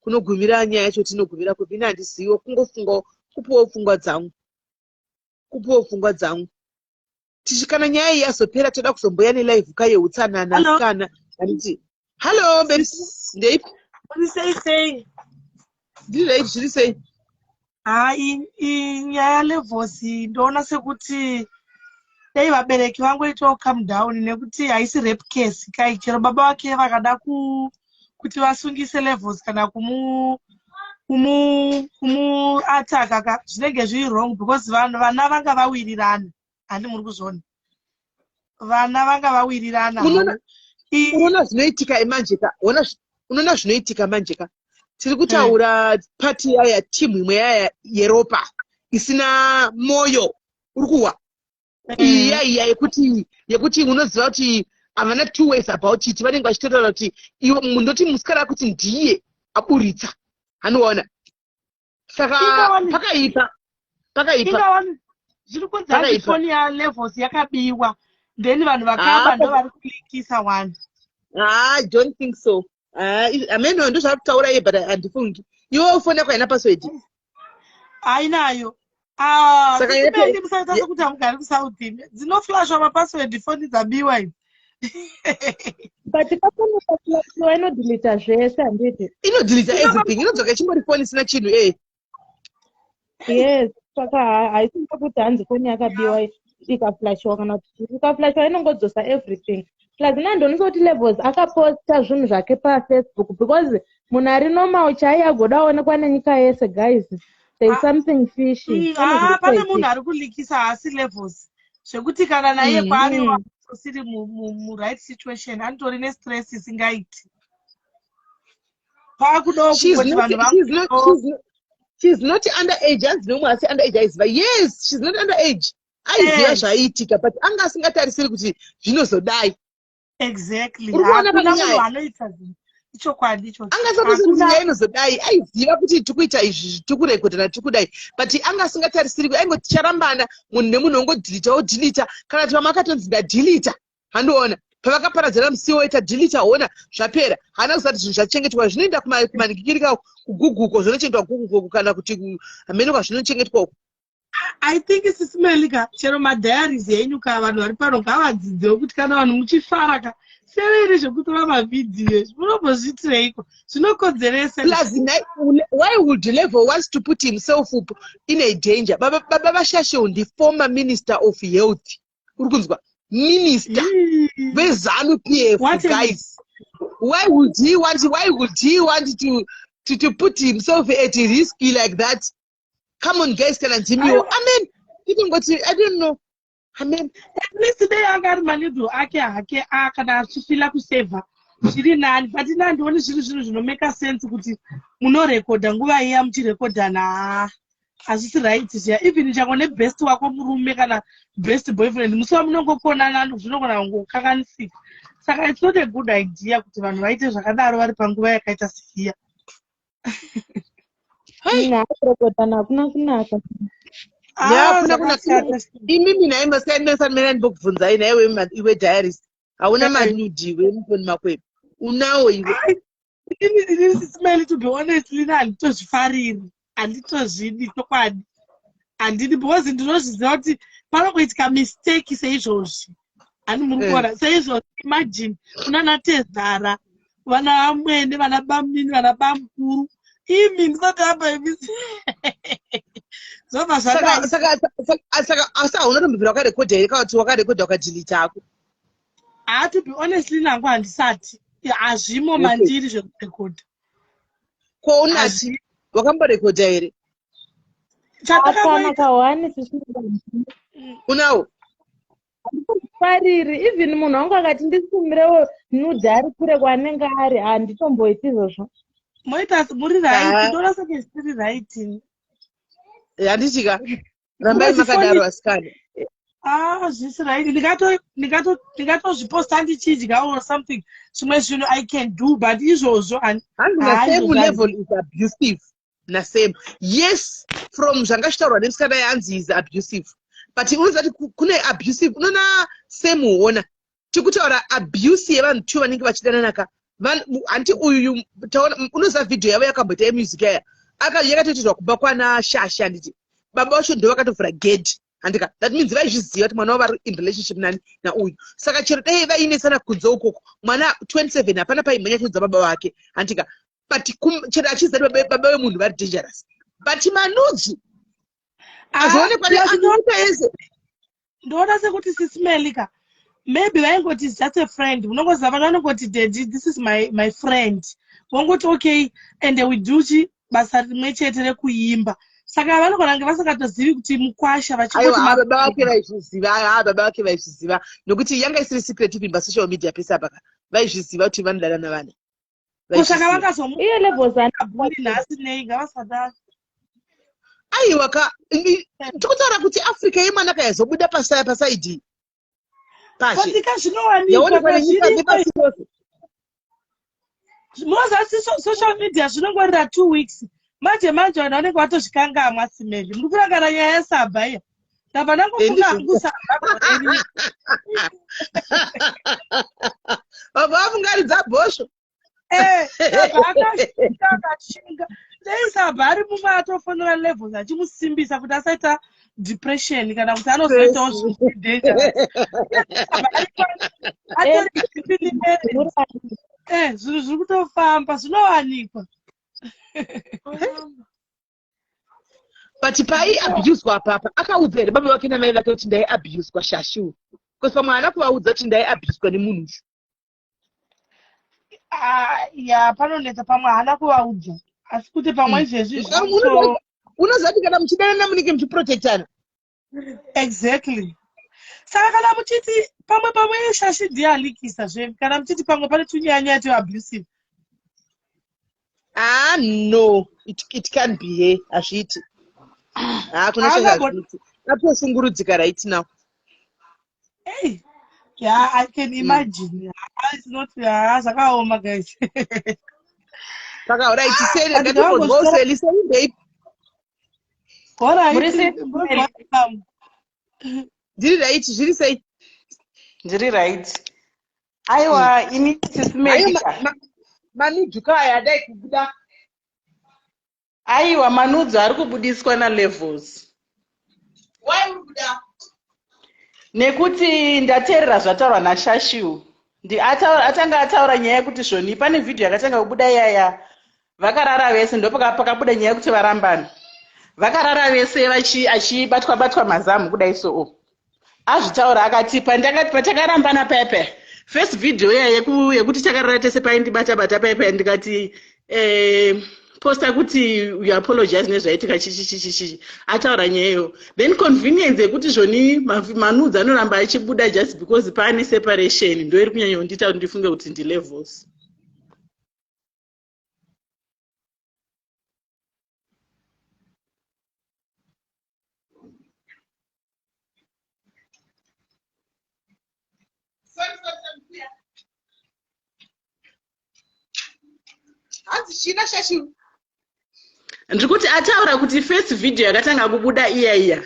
kunogumira nyaya yacho, tinogumira kupi. Ini handiziviwo, kungofungawo, kupiwawo pfungwa dzangu, kupiwawo pfungwa dzangu. Tichi kana nyaya iyi yazopera, toda kuzomboya nelive ka yeutsanana. Hello. Kana handiti? Hallo, babes, ndeipi? Uri sei sei? Ndiri right, zviri sei? Hai, inyaya Levels, ndoona sekuti dai vabereki vangoitawo calm down, nekuti haisi rape case kai. Chero baba vake vakada kuti vasungise Levels kana kumuataka ka, zvinenge zviri wrong, because vanhu vana vanga vawirirana. Handi muri kuzviona, vana vanga vawirirana. Unoona zvinoitika manje ka, unoona zvinoitika manje ka. Tiri kutaura pati yaya, timu imwe yaya yeropa isina moyo, uri kuwa iya iya yekuti unoziva kuti havana two ways about it. Vanenge vachitotaura kuti iwe mundoti musikana kuti ndiye aburitsa, hanoona. Saka pakaipa, pakaipa. Zviri kunzi hanzi foni yaLevels yakabiwa, then vanhu vakaba ndo vari kulikisa one. I don't think so. Ameno, ndo zvaari kutaura iye, but handifungi. Iwe foni yako haina password? Hainayo. Musaita sekuti hamugari kuSouth. Dzinoflashwa mapassword foni dzabiwa idzi. But kafoni kaflashiwa inodeleta zvese, handiti? Inodeleta everything, inodzoka ichingori foni isina chinhu e. Yes, saka haisi kuti hanzi foni yakabiwa ikaflashiwa, kana kuti ikaflashiwa inongodzosa everything. Plus nandonisa kuti Levels akaposta zvinhu zvake paFacebook, because munhu ari normal chaiye agoda aonekwa nenyika yese. Guys, there is something fishy. Pane munhu ari kulikisa, haasi Levels, zvekuti kana naiye kwaari usiri muright situation, anotori nestress isingaiti. Paakudawo kungoti vanhu va. She's not under age. Hanzi nomwe asi under age, aiziva. Yes, she's not under age, aiziva zvaiitika, but anga asingatarisiri kuti zvinozodai. Exactly, hakuna munhu anoita zvinhu, ichokwadi ichocho. Angasatarisiri kuti nyaya inozodai. Aiziva kuti tikuita izvi, tikurekodhana, tikudai, but anga asingatarisiri. Aingoti ticharambana, munhu nemunhu ongodeleta, odeleta, kana kuti vamwe akatonzi ndadeleta, handiona pavakaparadzana musiwo itadeleta, hona zvapera. Haana kuziva kuti zvinhu zvachengetwa, zvinoenda kumanikikirika kuGoogle, zvinochengetwa kuGoogle, kana kuti hamene kwazvinochengetwa uko. I think Sis Melly ka, chero madiaries enyu ka, vanhu vari pano ngavadzidzewo kuti kana vanhu muchifara ka, severi zvekutora mavhidhiyo munombozviitireiko? Zvinokodzeresa. Plus, why would Level wants to put himself up in a danger? Baba vaShashl ndi former minister of health, uri kunzwa? Minister veZANU PF. Guys, why would he want to put himself at risk like that? Come on, guys, kana ndimiwo, amen, itongoti I don't know, amen. At least dai anga ari manudes ake hake, kana achifila kusevha zviri nani, but ina handioni zviri zvinhu zvinomeka sense kuti munorekodha nguva iya muchirekodhana. Hazvisi right zviya, even chango nebest wako murume kana best boyfriend, musi wamunongokonana zvinogona kungokanganisika. Saka it's not a good idea kuti vanhu vaite zvakadaro vari panguva yakaita seiya. Kurokodana hakuna kunaka. Hakuna kunaka. Imimi nhai masanimera, ndibokubvunzai nhaiwe iwe diarist, hauna manudes iwe mufoni mako iwe? Unawo iwe? Ini Sis Melly, to be honest, lina handitozvifariri, handitozvidi, chokwadi handidi, because ndinozviziva kuti panongoitika mistake seizvozvi. Hani muri kuona seizvozvi, imagine unana tezara, vana vamwene, vana bamnini, vana bamukuru, imi ndisati apa imi zvobva zvadai. Saka asi hauna tombobvira wakarekodha here, kana kuti wakarekodha ukadelete hako? Ha, to be honestly nangu handisati, hazvimo mandiri zvekurekodha. Ko unati wakamborekodha here? Kana kahwani. Unawo? Fariri, even munhu wangu akati ndisumirewo nude ari kure kwaanenge ari, handitomboiti izvozvo. Moita muri right, ndoona senge zvisiri right. Handichika rambai makadaro, asikana. Ah, zvisi right. Ndingatozviposta ndichidya or something, zvimwe zvinhu I can do, but izvozvo hanzi nasame level is abusive nasame. Yes, from zvanga zvitaurwa nemusikana, yanzi is abusive, but unoziva kuti kune abusive, unoona same huona tikutaura abuse yevanhu two vanenge vachidananaka. Hanti uyu unoziva vhidhiyo yavo yakamboita yemusic yaya yakatoitirwa kumba kwana Shasha, handiti? Baba vacho ndo vakatovhura gedhi, handika? That means vaizviziva kuti mwana wavo vari in relationship nani, nauyu. Saka chero dai vainesana kunze ukoko, mwana 27 hapana paimhanya chiudza baba vake, handika? But chero achiziva kuti baba vemunhu vari dangerous, but manudes azoonekwa neanoita ese. Ndoona sekuti Sis Melly ka, maybe vaingoti is just a friend. Unongoziva vanhu vanongoti, "Daddy, this is my friend," vongoti okay, and we do chi basa rimwe chete rekuimba. Saka vanogona kunge vasingatozivi kuti mukwasha. Vachingoti baba vake vaizviziva. Ha, baba vake vaizviziva, nokuti yanga isiri secret even pasocial media pese apaka. Vaizviziva kuti vanodanana vana. Saka vangazomu Iye levels nhasi nei? Ngavasadaro. Aiwa ka, tikutaura kuti Africa yemwana kayazobuda pasaidi pashe patika zvinowanikwa nepasi rose. Munoziva social media zvinongorira 2 weeks, manje manje vanhu vanenge vatozvikangamwa. Sis Melly, muri kurangana nyaya yasabha iya? Ndabva ndangofunga hangu Sabha gore. Vabva vafungaridza bhosvo. Eh, Sabha akashinga, akashinga. Dei Sabha ari mumwe atofonera Levels achimusimbisa kuti asaita depression, kana kuti anozoitawo zvinhu dangerous. Atori happily married. Eh, zvinhu zviri kutofamba, zvinowanikwa. But paaiabuswa apapa, akaudza here baba vake namai vake kuti ndaiabuswa, Shashu? Because pamwe haana kuvaudza kuti ndaiabuswa nemunhu uyu. Ah, ya, panonetsa. Pamwe haana kuvaudza, asi kuti pamwe izvezvi Unoziva kuti kana muchidanana munenge muchiprotectana. Exactly. Saka kana muchiti pamwe Shashi ndiye aleakisa zve, kana muchiti pamwe pane tunyanya tweabusive. Ah no, it can be here, hazviiti. Hakuna. Chazviiti, atosungurudzika right now. Hey, yeah, I can imagine. Ah, it's not, yeah, zvakaoma guys. Saka right, seli ngatimbonzwawo Seli. Seli, babe. Alright. Muri sei? Ndiri right, zviri sei? Ndiri right. Aiwa, ini Ayo. Sis Melly ka. Manudes aya adai kubuda. Aiwa, manudes ari kubudiswa nalevels. Why uri kuda? Nekuti ndateerera zvataurwa naShashiu. Atanga ataura nyaya yekuti zvoni pane vhidhiyo yakatanga kubuda iyaya vakarara vese, ndopakabuda nyaya yekuti varambana, vakarara vese achibatwa batwa mazamu kudai. So azvitaura akati patakarambana paya paya, first video iya yekuti takarara tese, paindibata bata paya paya, ndikati posta kuti you apologize nezvaitika chichichichichi. Ataura nyayeyo, then convenience yekuti zvoni manudes anoramba achibuda just because paane separation, ndo iri kunyanya kundiita kuti ndifunge kuti ndilevels. China Shashi? Ndiri kuti ataura kuti first video yakatanga kubuda iya iya,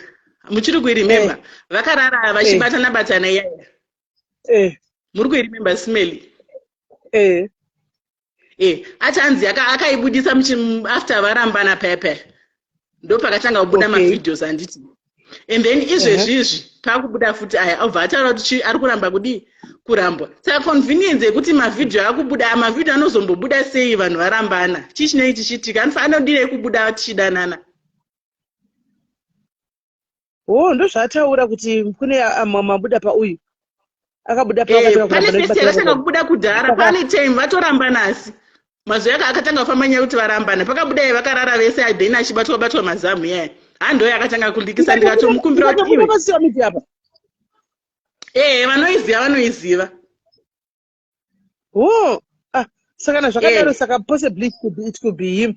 muchiri kuiremember? Vakarara vachibatana batana iya iya. Muri kuiremember, Smeli? Eh. Ati hanzi akaibudisa after varambana paya paya, ndo pakatanga kubuda mavideos, handiti? And then izvezvizvi paakubuda futi aya, obva ataura kuti ari kuramba kudii, kurambwa. Saka convenience yekuti mavhidhio akubuda, mavhidhio anozombobuda sei vanhu varambana? Chii chinenge chichiitika? Anodirei kubuda tichidanana? Oh, ndozvaataura kuti kune mabuda pauyu akabuda. Pane first yakatanga kubuda kudhara, pane time vatorambana, asi mazuva aka akatanga kufamba nyaya yekuti varambana, pakabuda iye vakarara vese, then achibatwa batwa mazamu yaya, hando yakatanga kulikisa. Ndikatomukumbira kuti iwe Media apa. Vanoiziva, vanoiziva. Oh, ah, saka kana zvakadaro, saka possibly it could be him.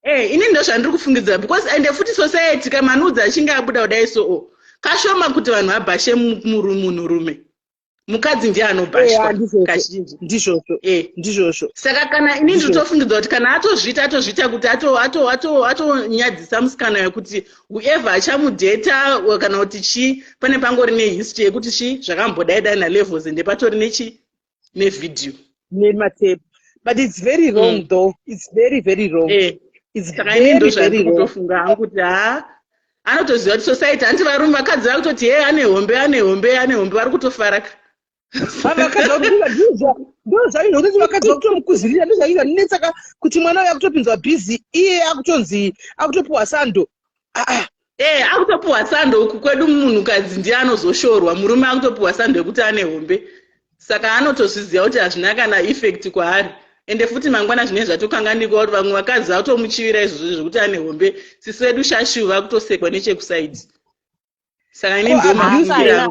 Ini ndo zvandiri kufungidzira, because ende futi society kamanudzi achinge abuda kudai, so kashoma kuti vanhu vabhashe munhurume. Mukadzi ndiye anobhashwa kazhinji. Ndizvozvo. Ndizvozvo. Saka kana ini ndinotofungidzwa kuti kana atozviita, atozviita kuti atonyadzisa musikana wekuti whoever achamudheta kana kuti chii, pane pangori nehistory yekuti chii zvakambodai dai nalevels, ende patori nechi nevhidhiyo. Nematepu. But it's very wrong though, it's very, very wrong. Saka ini ndo zvandiri kutofunga hangu kuti ha, anotoziva kuti society, hanti varume, vakadzi vakutoti, "He, ane hombe, ane hombe, ane hombe," vari kutofaraka. Vakadzi ndo zvaizvo kuti vakadzi vakutomukuzirira. Ndo zvaizvo zvanetsaka kuti mwana uyu akutopinzwa bhizi, iye akutonzi akutopiwa sando. Ah. Akutopiwa sando. Uku kwedu munhukadzi ndiye anozoshorwa, murume akutopiwa sando yekuti ane hombe. Saka anotozviziva kuti hazvina kana effect kwaari. Ende futi mangwana zvinenge zvatokanganikwa kuti vamwe vakadzi vatomuchivira izvozvo zvekuti ane hombe. Sisi vedu Shashu vakutosekwa nechekusaidi. Saka ini ndomafungira.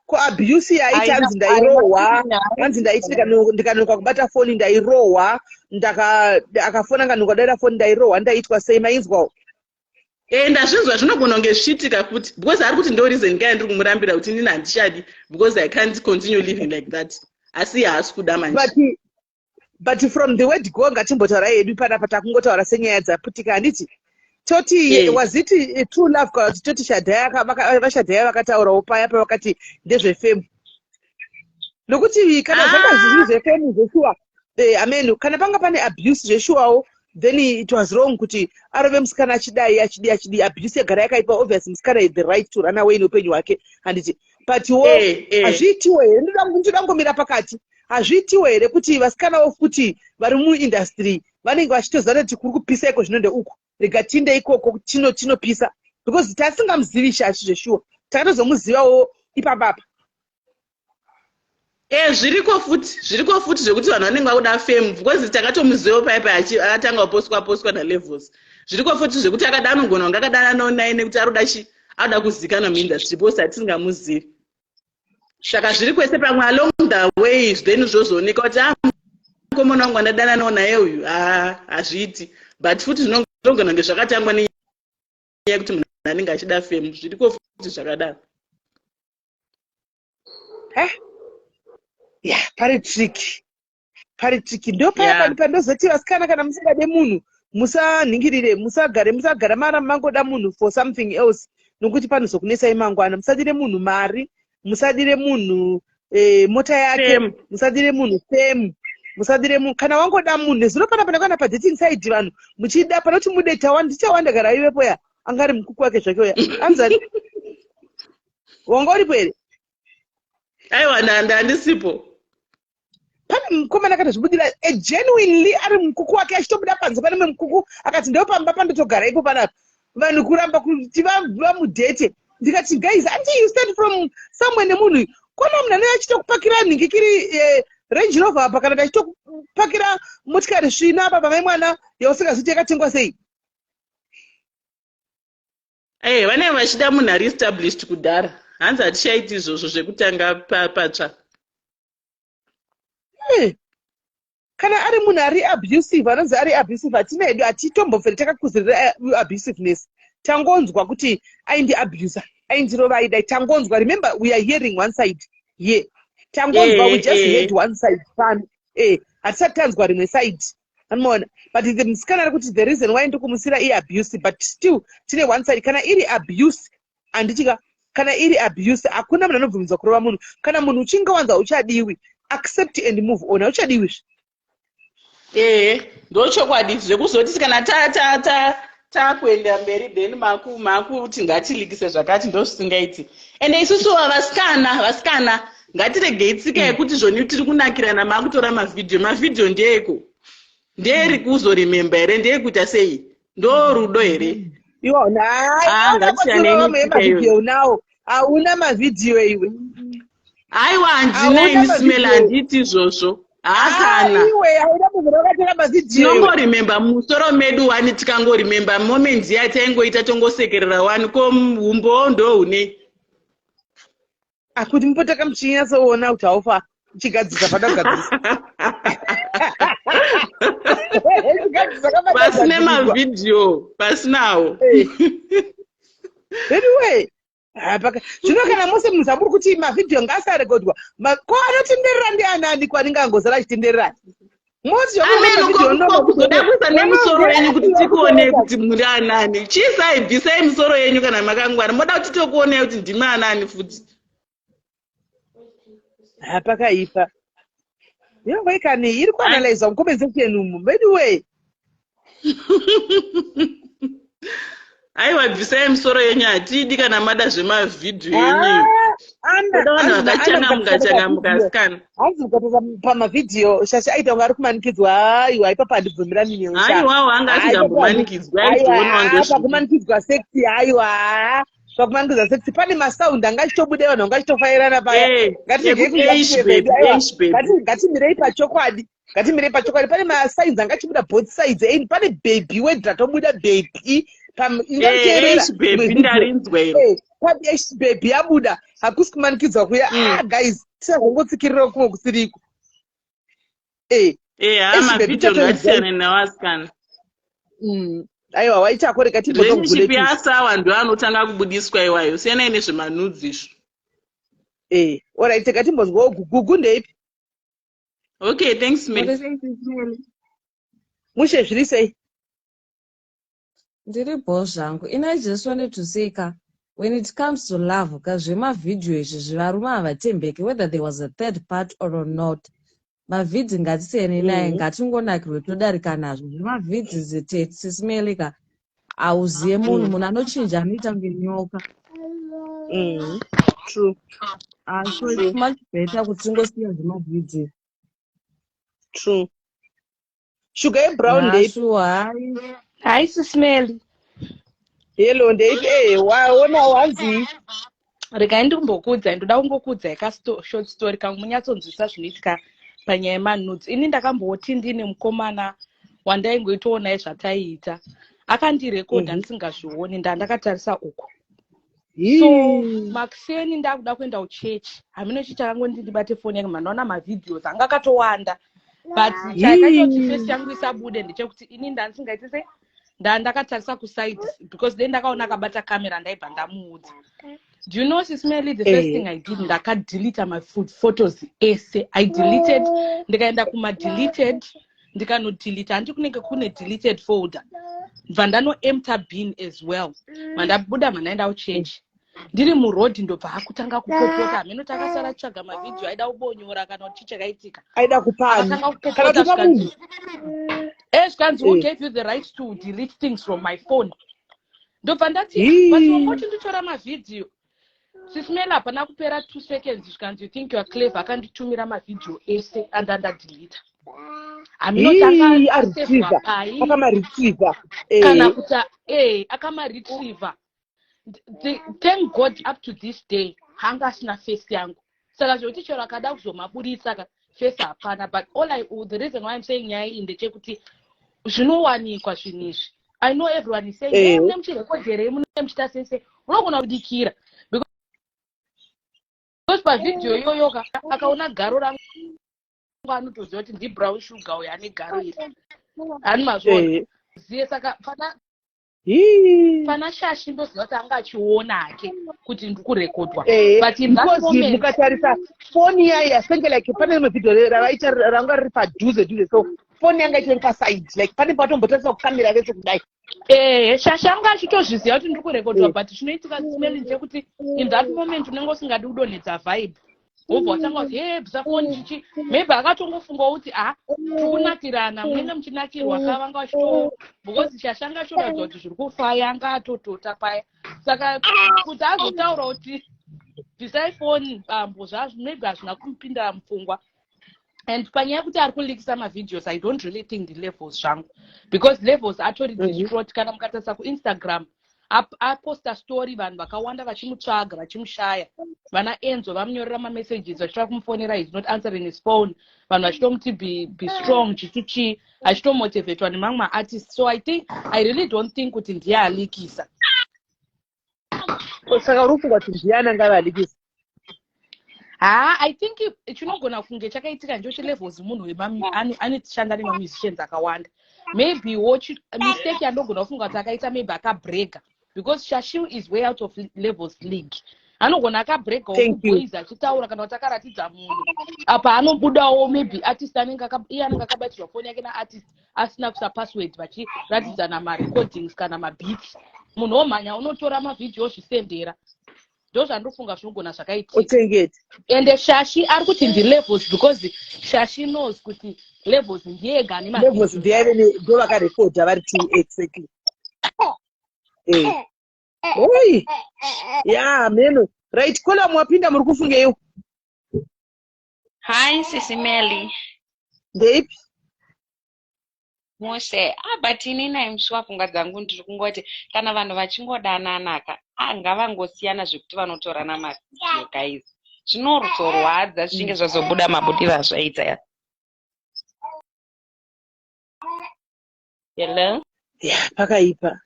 Ko abuse yaiti hanzi ndairohwa, hanzi ndaiti ndikanonoka kubata foni ndairohwa, akafona nganonoka kudaira foni ndairohwa, ndaitwa sei? Mainzwawo? Ndazvinzwa. Zvinogona kunge zvichiitika futi, because ari kuti ndo reason kai ndiri kumurambira kuti inini handichadi, because I can't continue living like that, asi haasi kuda manje. But from the word go, ngatimbotaura yedu panapa, takungotaura senyaya dzaputika, handiti? Toti was it true love, kana kuti toti Shadhaya, vaShadhaya vakataurawo paya pavakati ndezvefame? Nokuti kana zvanga zviri zvefame zveshuwa, amen, kana panga pane abuse zveshuwawo, then it was wrong kuti arove musikana achidai, achidi, achidi. Abuse yagara yakaipa. Obvious, musikana has the right to run away neupenyu hwake, handiti? But wo hazviitiwo here? Ndoda kungomira pakati. Hazviitiwo here kuti vasikanawo futi vari muindustry vanenge vachitoziva kuti kuri kupisa iko zvino ndeuku, rega tinde ikoko tinopisa, because tasingamuzivi Shashi zveshuwa, takatozomuzivawo ipapapa. Zviriko futi, zviriko futi zvekuti vanhu vanenge vakuda fame, because takatomuzivawo pai pai akatanga kupostwa postwa nalevels. Zviriko futi zvekuti akada, anogona kunge akadana naye nekuti aroda chi anoda kuzikanwa muindustry, because hatisingamuzivi. Saka zviri kwese. Pamwe along the way then zvozooneka kuti a mukomana wangu andadananawo naye uyu hazviiti. But futi zvinogona kunge zvakatangwa nenyaya yekuti munhu anenge achida fame. Zviriko futi zvakadaro. Ya, pari tricky, pari tricky. Ndo paya pandozoti vasikana, kana musingade munhu, musanhingirire, musagare, musagara mara mangoda munhu for something else, nokuti panozokunesai mangwana. Musadire munhu mari, musadire munhu mota yake, musadire munhu fame, musadire munhu. Kana wangoda munhu nezuro pana kana padating side, vanhu muchida panoti mude Tawanda, ndiTawanda gara ivepo ya, anga ari mukuku wake zvake uya, anzani wanga uripo here? Aiwa, handisipo. Pane mukomana akatozvibudira genuinely ari mukuku wake, achitobuda panze pane mumwe mukuku, akati, "Ndo pamba pandotogara ipo panapa." Vanhu kuramba kuti vamudhete. Ndikati, "Guys, anti you start from somewhere nemunhu, kona munhu anenge achitokupakira nhingikiri Range Rover apa, kana kuti achitokupakira motikari svina apa pamai mwana yausingazviti yakatengwa sei." Vanenge vachida munhu ari established kudhara. Hanzi hatichaiti izvozvo zvekutanga patsva. Kana ari munhu ari abusive, anonzi ari abusive, hatina hedu, hatitombobveri takakuzirira abusiveness. Tangonzwa kuti aindi abuser, aindirova, aidai. Tangonzwa. Remember, we are hearing one side here. Tangonzwa, we just heard one side pano. Hatisati tanzwa rimwe side. Anomaona, but the musikana ari kuti the reason why ndikumusira iabuse, but still tine one side. Kana iri abuse, handitika, kana iri abuse, hakuna munhu anobvumidzwa kurova munhu. Kana munhu uchinge wanza uchadiwi, accept and move on. Hauchadiwizve. Ehe, ndochokwadi. Zvekuzoti kana takuenda mberi, then makuti ngatilikise zvakati, ndozvisingaiti. Ende isusu vasikana ngatiregei tsika yekuti zvoni tiri kunakirana, makutora mavhidhiyo. Mavhidhiyo ndeeko? Ndeeri kuzorememba here? Ndeyekuita sei? Ndo rudo here? Iwo. Ah, ngatisiyanei netsika iyoyo. Mavhidhiyo unawo? Hauna mavhidhiyo iwe. Aiwa, handina. Hauna Ini simela mavhidhiyo. handiti izvozvo haakana. Iwe hauna munhu wakatora mavhidhiyo iwe. Tinongorememba mumusoro medu wani, tikangorememba moments yataingoita, tongosekerera wani. Ko umbowo ndo hunei? Ah, kuti mupoteka muchinyatsoona kuti haufa uchigadzisa pada kugadzisa. Chigadzisa kapada Pasine kugadzirwa. mavhidhiyo, pasinawo. Anyway, zvino kana mose munhu zvamuri kuti mavhidhiyo ngaasarekodwa, ko anotenderera ndianani? Kwanenge angozara achitenderera moti Ameno. Kuzoda kuisa nemusoro yenyu kuti tikuonei kuti muri anani? Chiisai, bvisai misoro yenyu kana makangwara. Moda kuti tokuonei kuti ndimi anani futi? Pakaipa. Yangoi kani iri kuanalyzwa mucomment section umu, anyway. Aiwa, bvisai misoro yenyu, hatidi kana mada zvemavhidhiyo yenyu. Anna, Toda vanhu hanzi naAnna vakachangamuka mukatarisa changamuka, pavhidhiyo. asikana. Hanzi mukatasa pamavhidhiyo, Shasha aita kunge ari kumanikidzwa. Aiwa, ipapa handibvumirani newe sha. Aiwawo, anga Aiwa, asingambomanikidzwa. aiwa, Aizvionawo ndozviri. Pakumanikidzwa sex, aiwa, pakumanikidzwa sex pane masound anga achitobuda, vanhu vanga achitofairana paya. Ngatiregei Yekuti eish kuita baby, aiwa, eish baby. Ngatimirei pachokwadi, ngatimirei pachokwadi. Pane masigns anga achibuda both sides, and pane baby word ratobuda, baby. Ingateerera Eish baby. imwe video. Ndarinzwa iro. Pane eish baby yabuda, hakusi kumanikidzwa kuya. Ah guys, tisazongotsikirira kumwe kusiriko. Ha, Eish baby, mavhidhiyo tatoinzwa. ngatisiyane nawo, asikana. Aiwa, waitako, rega Relationship timbozogule. yasawa ndo anotanga kubudiswa iwayo. Siyanai nezvemanudzi izvo. Alright, rega timbonzwawo gugu ndeipi. Okay, thanks, Mary. Mushe, zviri sei? Ndiri bho zvangu. In I just wanted to say ka, when it comes to love ka, zvemavhidhiyo izvi, zvivarume havatembeki, whether there was a third part or not. Mavhidhi ngatisiyane naye. Ngatingonakirwe, todarika nazvo zvemavhidhi. Sisimelika, hauziye munhu, munhu anochinja, anoita kunge nyoka. True. Ah, so it's much better kuti tingosiya zvemavhidhi. True. Shuga yebrown ndeipi? Sure, hai. Haisi smeli. Hello, ndeipi? Waona wanzi? Regai ndikumbokuudzai, ndoda kungokuudzai ka short story kangu munyatsonzwisa zvinoitika panyaya yemanudes. Ini ndakamboti ndine mukomana wandaingoitawo naye zvataiita, akandirekodha ndisingazvioni, ndandakatarisa uku. So makuseni ndakuda kuenda kuchechi, hamino chii chakangondi ndibate foni yake, mandaona mavideos anga akatowanda, but chakaita kuti face yangu isabude ndechekuti ini ndandisingaiti sei, ndandakatarisa kuside, because then ndakaona akabata kamera, ndaibva ndamuudza. Do you know, Sismely, the first thing I did, ndakadeleta my food photos ese. I deleted, ndikaenda kumadeleted, ndikanodeleta, handi kunenge kune deleted folder, bva ndanoempta bin as well. Mandabuda, mandaenda kuchechi, ndiri murodhi, ndobva akutanga kupopota. Hameno takasara tsvaga mavhidhiyo, aida kubonyora kana kuti chii chakaitika. Aida kupani? Akatanga Kana kupopota. kupa munhu? Zvikanzi, "Who gave you the right to delete things from my phone?" Ndobva ndati, "But wangoti nditora mavhidhiyo." Sismela, hapana kupera 2 seconds, zvikanzi, "You think you are clever?" Akanditumira mavhidhiyo ese andandadeleta. Hii, aretriever. Pai? Akamaretriever. Kana kuti akamaretriever. Thank God, up to this day hanga asina face yangu, saka zvekuti chero akada kuzomaburitsa ka, face hapana. But all I, the reason why I'm saying nyaya iyi ndechekuti zvinowanikwa zvinhu izvi. I know everyone is saying, "Hey, mune muchirekodherei, mune muchiita sese." Unogona kudikira because pavhidhiyo iyoyo ka, akaona garo rangu, anotoziva kuti ndibrown sugar uyo ane garo iri, hani mazviona? Ziye, saka pana Hii. pana Shashi, ndoziva kuti anga achiona hake kuti ndikurekodwa. But in that Because moment mukatarisa foni yayi, senge like pane rimwe vhidhiyo ravaita ranga riri padhuze dhuze, so Foni yanga itori paside, like pane patombotarisa kukamera vese kudai. Ehe, Shasha anga achitozviziva kuti ndiri kurekodwa, but chinoitika simeli ndechekuti in that moment unenge usingadi kudonhedza vibe, wobva watanga kuti, "He, bvisa foni," chichi. Maybe akatongofungawo kuti, "A, tiri kunakirana." Munenge muchinakirwa ka, vanga vachito, because Shasha anga achitoratidza kuti zviri kufaya, anga atotota paya. Saka kuti azotaura kuti, "Bvisai foni bambo," zvazvo maybe hazvina kumupinda mupfungwa. And panyaya yekuti ari kulikisa mavideos, I don't really think the Levels zvangu, because Levels atori distraught. Kana mukatarisa kuInstagram, aposta story, vanhu vakawanda vachimutsvaga, vachimushaya. Vana Enzo vamunyorera mamessages vachida kumufonera, is not answering his phone. Vanhu vachitomuti, Be strong," chichichi, achitomotivatwa nemamwe maartist. So I think, I really don't think kuti ndiye alikisa. Saka uri kufunga kuti ndiani angave alikisa? Ha, I think chinogona kunge chakaitika ndeche Levels munhu anoshanda nemamusicians akawanda. Maybe wo mistake yandogona kufunga kuti akaita, maybe akabrega, because Shashiu is way out of Levels league. Anogona akabregawo Thank you. kuboys achitaura, kana kuti akaratidza munhu apa anobudawo. Maybe artist anenge iye anenge akabatirwa foni yake naartist asina kuisa password, vachiratidzana marecordings kana mabeats, munhu womhanya unotora mavhidhiyo ozvisendera. Ndo zvandofunga zvinogona zvakaitika. Uchengete. Ende Shashi ari kuti ndiLevels because Shashi knows kuti Levels ndiye ega ane Levels mavideos. Ndiye ndo vakarekodha vari two, exactly. Oi ya meno, right, kola mwapinda, muri kufungeiwo? Hi, Sisi Melly. Ndeipi? Mose. Ah, but inini I'm sure pfungwa dzangu ndiri kungoti kana vanhu vachingodananaka, ah, ngavangosiyana zvekuti vanotorana mavideo, guys. Zvinoruzorwadza zvichinge zvazobuda mabudiro azvaita ya. Hello? Ya, pakaipa.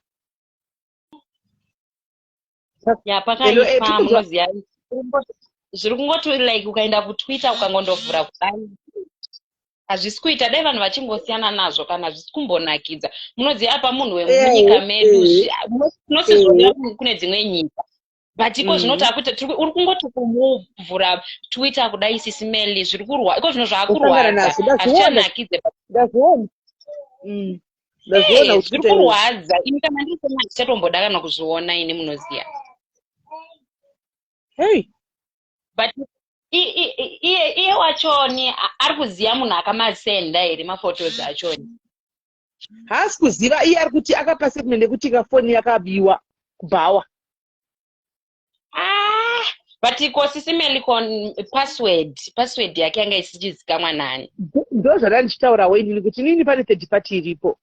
Ya, Hello, pakaipa. tiri kunzwa. Munoziva zviri kungoti like ukaenda kuTwitter ukangondovhura kudai, hazvisi kuita. Dai vanhu vachingosiyana nazvo kana zvisi kumbonakidza. Munoziva apa munhu wemunyika medu tinosizvonera kune dzimwe nyika, but iko zvino takuita uri kungoti kumuvhura Twitter kudai, Sisi Melly, zviri kurwa iko zvino Kusangana zvaakurwadza. nazvo, ndazviona. Hazvichanakidze. Ndazviona. Ndazviona Zviri kuti kurwadza. Ini kana ndiri sema ndichatomboda kana kuzviona ini, munoziva. Hey. But iye wachoni ari kuziva munhu akamasenda here maphotos achoni? Haasi kuziva. Iye ari kuti akapa statement yekuti kafoni yakabiwa kubhawa. Ah, but ko Sisi Melly, password yake yanga isichizikamwa nani? Ndo zvada ndichitaurawo inini kuti inini pane third party iripo.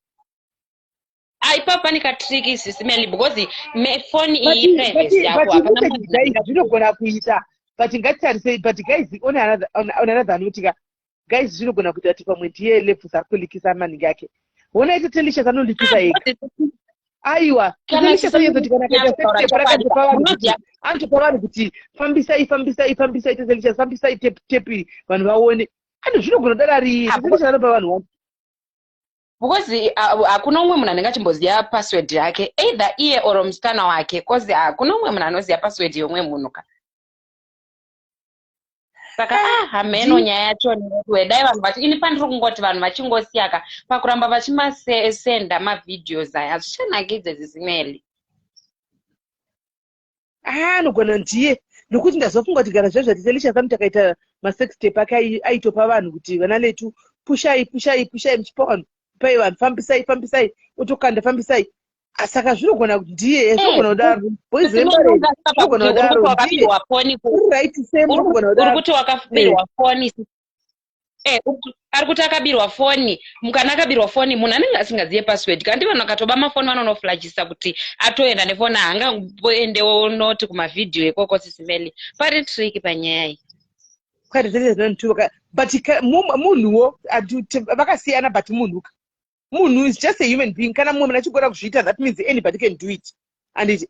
Ah, ipapo pane katrick, Sisi Melly, because foni iyi privacy yako, But hapana listen, munhu guys, zvinogona kuita, but ngatitarisei. But guys, on another note ka, guys, zvinogona kuita kuti pamwe ndiye Levels ari kulikisa maningi ake. Ona ito Telicious anolikisa ega. Aiwa. Kana Telicious Sisi anyazoti kana akaita nyatsotaura sex tape, chokwadi, rakatopa vanhu kuti munoziva anotopa vanhu kuti, "Fambisai, fambisai, fambisai, Telicious, fambisai tape, tape iyi vanhu vaone." Ano zvinogona kudaro ari Ah, Telicious anopa vanhu wani. Because hakuna umwe munhu anenge achimboziva password yake, either iye or musikana wake, cause hakuna umwe munhu anoziva password yeumwe munhu ka. Saka ah, hameno nyaya yacho newe. Dai vanhu vachi, ini pandiri kungoti vanhu vachingosiyaka pakuramba vachimasenda mavideos aya, hazvichanakidze, Sisi Melly. Ah, anogona ndiye, nokuti ndazofunga kuti gara zvezvati Telicious anoti akaita masex tape ake aitopa vanhu kuti, "Vana letu, pushai, pushai, pushai," muchipa vanhu, pai vanhu, "Fambisai, fambisai," otokanda, "Fambisai." Ah, saka zvinogona kuti ndiye, zvinogona kudaro. Boys rembare, zvinogona kudaro ndiye. Wakabirwa foni Uri right, same, zvinogona uri kudaro. Kuti wakabirwa foni, ari kuti akabirwa foni. Kana akabirwa foni, munhu anenge asingazive password. Kandi vanhu vakatoba mafoni vanonoflashisa kuti atoenda nefoni, haangamboendewo noti kumavhidhiyo ikoko. Sisi Melly, pari trick panyaya iyi. Kwati dzese, but munhuwo vakasiyana, but munhu munhu is just a human being. Kana mumwe munhu achigona kuzviita, that means anybody can do it, anditi?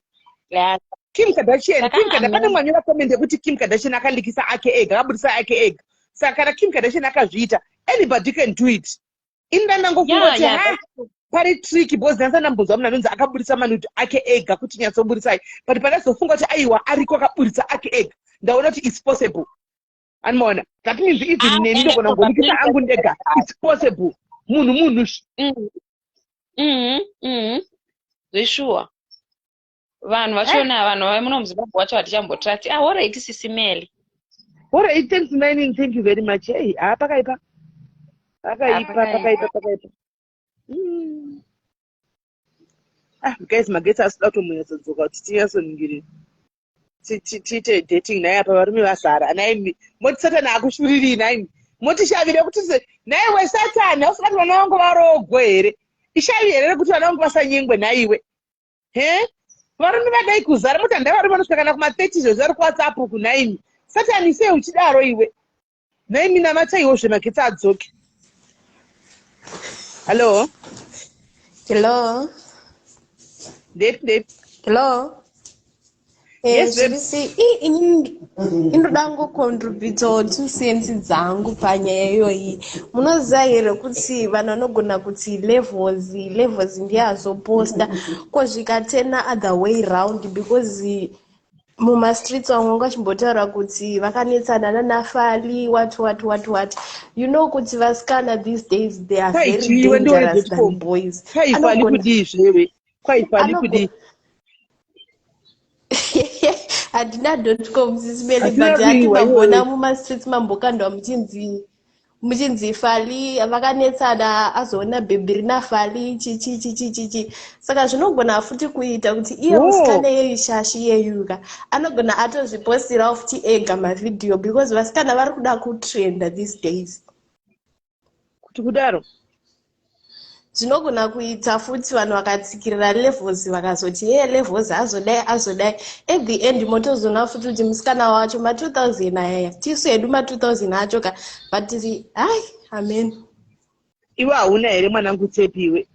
Kim Kardashian, Kim Kardashian, pane mwanyora comment yekuti Kim Kardashian akalikisa ake ega, akabudisa ake ega. Saka kana Kim Kardashian akazviita, anybody can do it. Ini ndandangofunga kuti ha, pari trick, because ndasati ndambonzwa munhu anonzi akabudisa manudes ake ega kuti nyatsoburisai. But pandazofunga kuti aiwa, ariko akabudisa ake ega, ndaona kuti it's possible. Animaona, that means even Ah, neni ende ndogona kubva kungolikisa angu ndega. It's possible. Munhu munhu. Zveshuwa. Vanhu vachona, vanhu vamuno muZimbabwe vacho hatichambotrust. Ah, alright, Sisi Meli. Alright, thanks mining, thank you very much. Hey, ah, pakaipa. Pakaipa, pakaipa, pakaipa. Ah, guys, magetsi asida kutomunyatsodzoka kuti tinyatsoningirira. Tiite dating naye apa varume vazara. Naimi moti Satani akushuririi naimi. Moti shavi rekuti naiwe Satani hausida kuti vana vangu varogwe here? Ishavi here rekuti vana vangu vasanyengwe naiwe? He? Varume vadai kuzara moti handai varume vanosvika kana kuma-30 izvozvi vari kuWhatsApp uku naimi. Satani sei uchidaro iwe? Naimi namataiwo zvemagetsi adzoke. Hello? Hello. Ndepi ndepi? Hello. Yes, babe. Zviri sei? Ini indoda kungocontributawo 2 cents dzangu panyaya iyoyi. Munoziva here kuti vanhu vanogona kuti Levels ndiye azoposta, ko zvikatena other way round? Because mumastreets vamwe vanga vachimbotaura kuti vakanetsana nanaFali, what what what what. You know kuti vasikana these days, they are very Kwaichiwe dangerous than ndione boys. Kwaifali Anogona kudii zvewe? Kwaifali kudii? Handina .com, Sisi Meli, Hatina but hati kuiwa mamboona iwewe. mumastreets mambokandwa muchinzi Fali vakanetsana, azoona bhebhi rina Fali, chichi chichi chichi. Saka zvinogona futi kuita kuti iye musikana iyeyu, Shashi iyeyuka, anogona atozvipostirawo futi ega mavhidhiyo, because vasikana vari kuda kutrenda these days. Kuti kudaro? Zvinogona kuita futi vanhu vakatsikirira Levels, vakazoti ye Levels azodai azodai, at the end motozoona futi kuti musikana wacho ma2000 ayaya, tisu hedu ma2000 acho ka, but hai, amen. Iwe hauna here mwanangu tape iwe?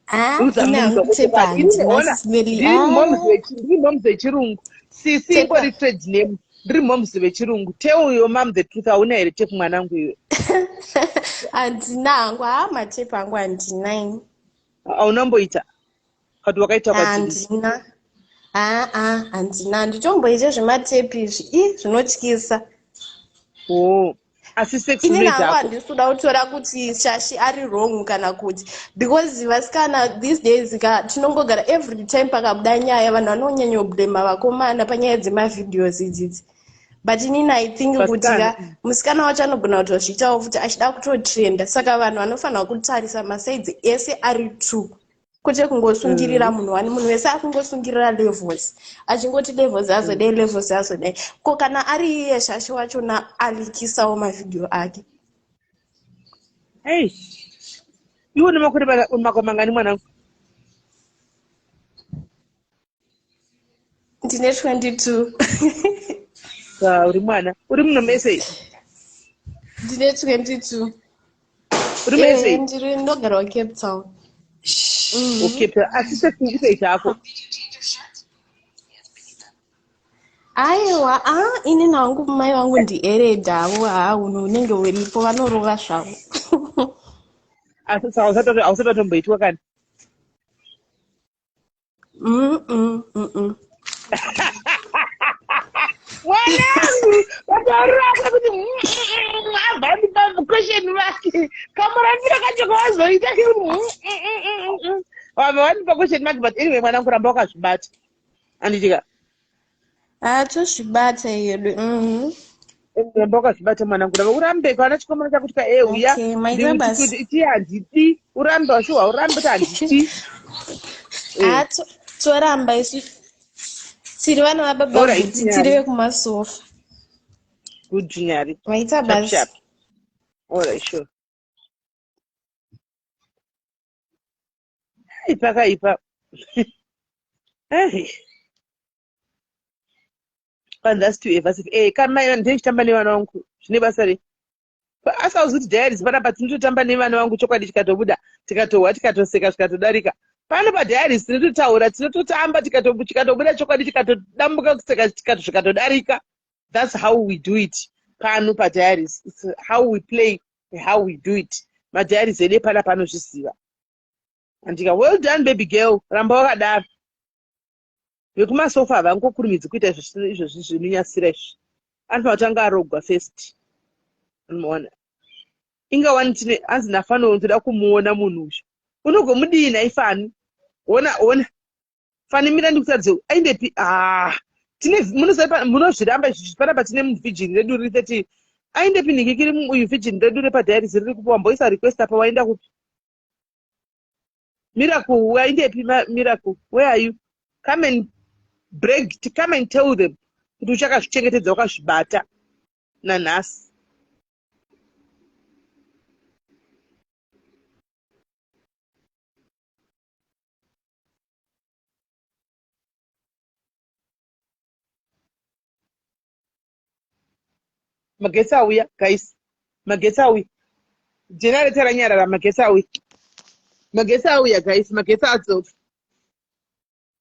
Ah, Udza ine munhu hangu kuti tape ini handina, ona Sisi Meli. ndiri moms Ah, ndiri moms vechirungu, sisi. Tape Ingori trade name, ndiri moms vechirungu. Tell your mom the truth, hauna here tape mwanangu iwe? Handina hangu, haa, matape angu handina ini. Haunamboita kati wakaita kwadzivisa? Handina, haa, handina, handitomboite zvematape izvi, i zvinotyisa. Oh, asi sex Inini unoita hangu hako? handisi kuda kutora kuti Shashi ari wrong kana kuti, because vasikana these days ka, tinongogara every time pakabuda nyaya, vanhu vanonyanyoblema vakomana panyaya dzemavideos idzidzi. But inini I think kuti Vasikana. ka, musikana wacho anogona kutozviitawo futi achida kutotrenda. Saka vanhu vanofanira kutarisa masides ese ari two, kwete kungosungirira munhu wani. Munhu wese akungosungirira Levels, achingoti Levels azodai, Levels azodai. Ko kana ari iye Shashi wachona alikisawo mavhidhiyo ake? Ei, iwe une makore mangani mwanangu? Ndine 22. Ah, uri mwana, uri muno mese? Ndine 22. Uri mese? Ndiri, ndogara kuCape Town. Okay, asi sex ukutoita hako? Aiwa, a ini nangu mai vangu ndiereda havo. Haa, unhu unenge uripo, vanorova zvavo. Asi saka hausati watomboitwa kana? Mm. Mwanangu, vataurira kuti abva ndipa question mark. Kamurambira kacho kawazoita, vabva vandipa question mark. But anyway, mwanangu, ramba wakazvibata, anditika? Ha, tozvibata yedu. Ramba wakazvibata mwanangu, ramba, urambe kana chikomana chakuti ka e uya. Okay, maita basa. Iti handidi, urambe washuwa, urambe kuti handidi. Ha, toramba isu, tiri vana vababa Alright, Guti, Nyari. tiri vekumasofa. Good, Nyari. Maita Sharp, basa. sharp. Alright, sure. Ai, pakaipa. Ai. And that's too evasive. Eh, kama ndechitamba nevana vangu zvine basa rei? Asi auzi kuti diaries panapa tinototamba nevana vangu, chokwadi chikatobuda, tikatohwa, tikatoseka, zvikatodarika. Pano padiaries tinototaura, tinototamba, chikatobuda chokwadi, chikatodambuka kuseka, zvikatodarika. That's how we do it pano padiaries. It's how we play, how we do it. Madiaries edu panapa anozviziva. Andika, well done, baby girl, ramba wakadaro. Vekumasofa havangokurumidzi kuita izvozvi zvinonyasira izvi, anofanira kutanga arogwa first, unoona. Inga wani tine hanzi naFano ndoda kumuona munhu uyu. Unogomudii nhai Fani? Ona ona. Fani mira ndikutaridze aendepi? Ah. Tine munoziva munozviramba izvi panapa tine muvhijini redu riri 30 aendepi nhikikiri uyu vhijini redu repadiaries riri kupi wamboisa request apa waenda kupi? Miracle waendepi Miracle where are you? Come and break come and tell them kuti uchakazvichengetedza wakazvibata nanhasi. Magetsi auya guys, magetsi auya, generator ranyarara, magetsi auya, magetsi auya guys, magetsi adzoka,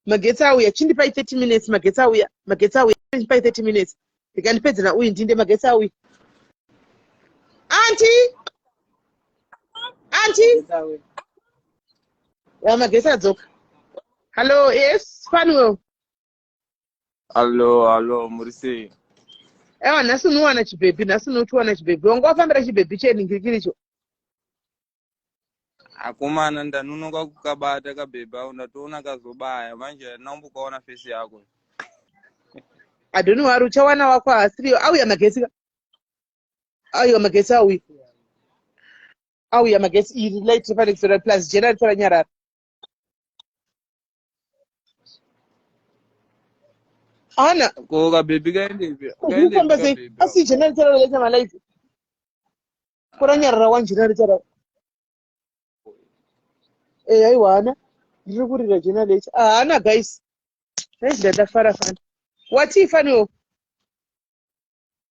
magetsi auya. Chindipai 30 minutes, magetsi auya, magetsi auya, chindipai 30 minutes ndikandipedze nauyu ndinde magetsi auya. Auntie, auntie, ya magetsi adzoka. Hello, yes, Fanuel. Hallo, hallo, muri sei? Ewa, nhasi unowana chibhebhi, nhasi unochiwana chibhebhi. Wanga wafambira chibhebhi chenhingirikiricho. Akomana, ndanonoka kukabata kabhebhi ako, ndatoona kazobaya manje handina kumbokaona fesi yako. I don't worry, uchawana wako asiriyo. Auya magetsi ka. Auya magetsi auya. Auya magetsi iri light pane kusora plus generator ranyarara. Ana. Ko kabhebhi kaendepi? Kaendepi sei? Asi generator ralaita malaiti. Kuranyarara wani generator ra. Eh aiwa ana. Ndiri kurira generator. Ah ana guys. Guys ndafara fana. Watii faniwo?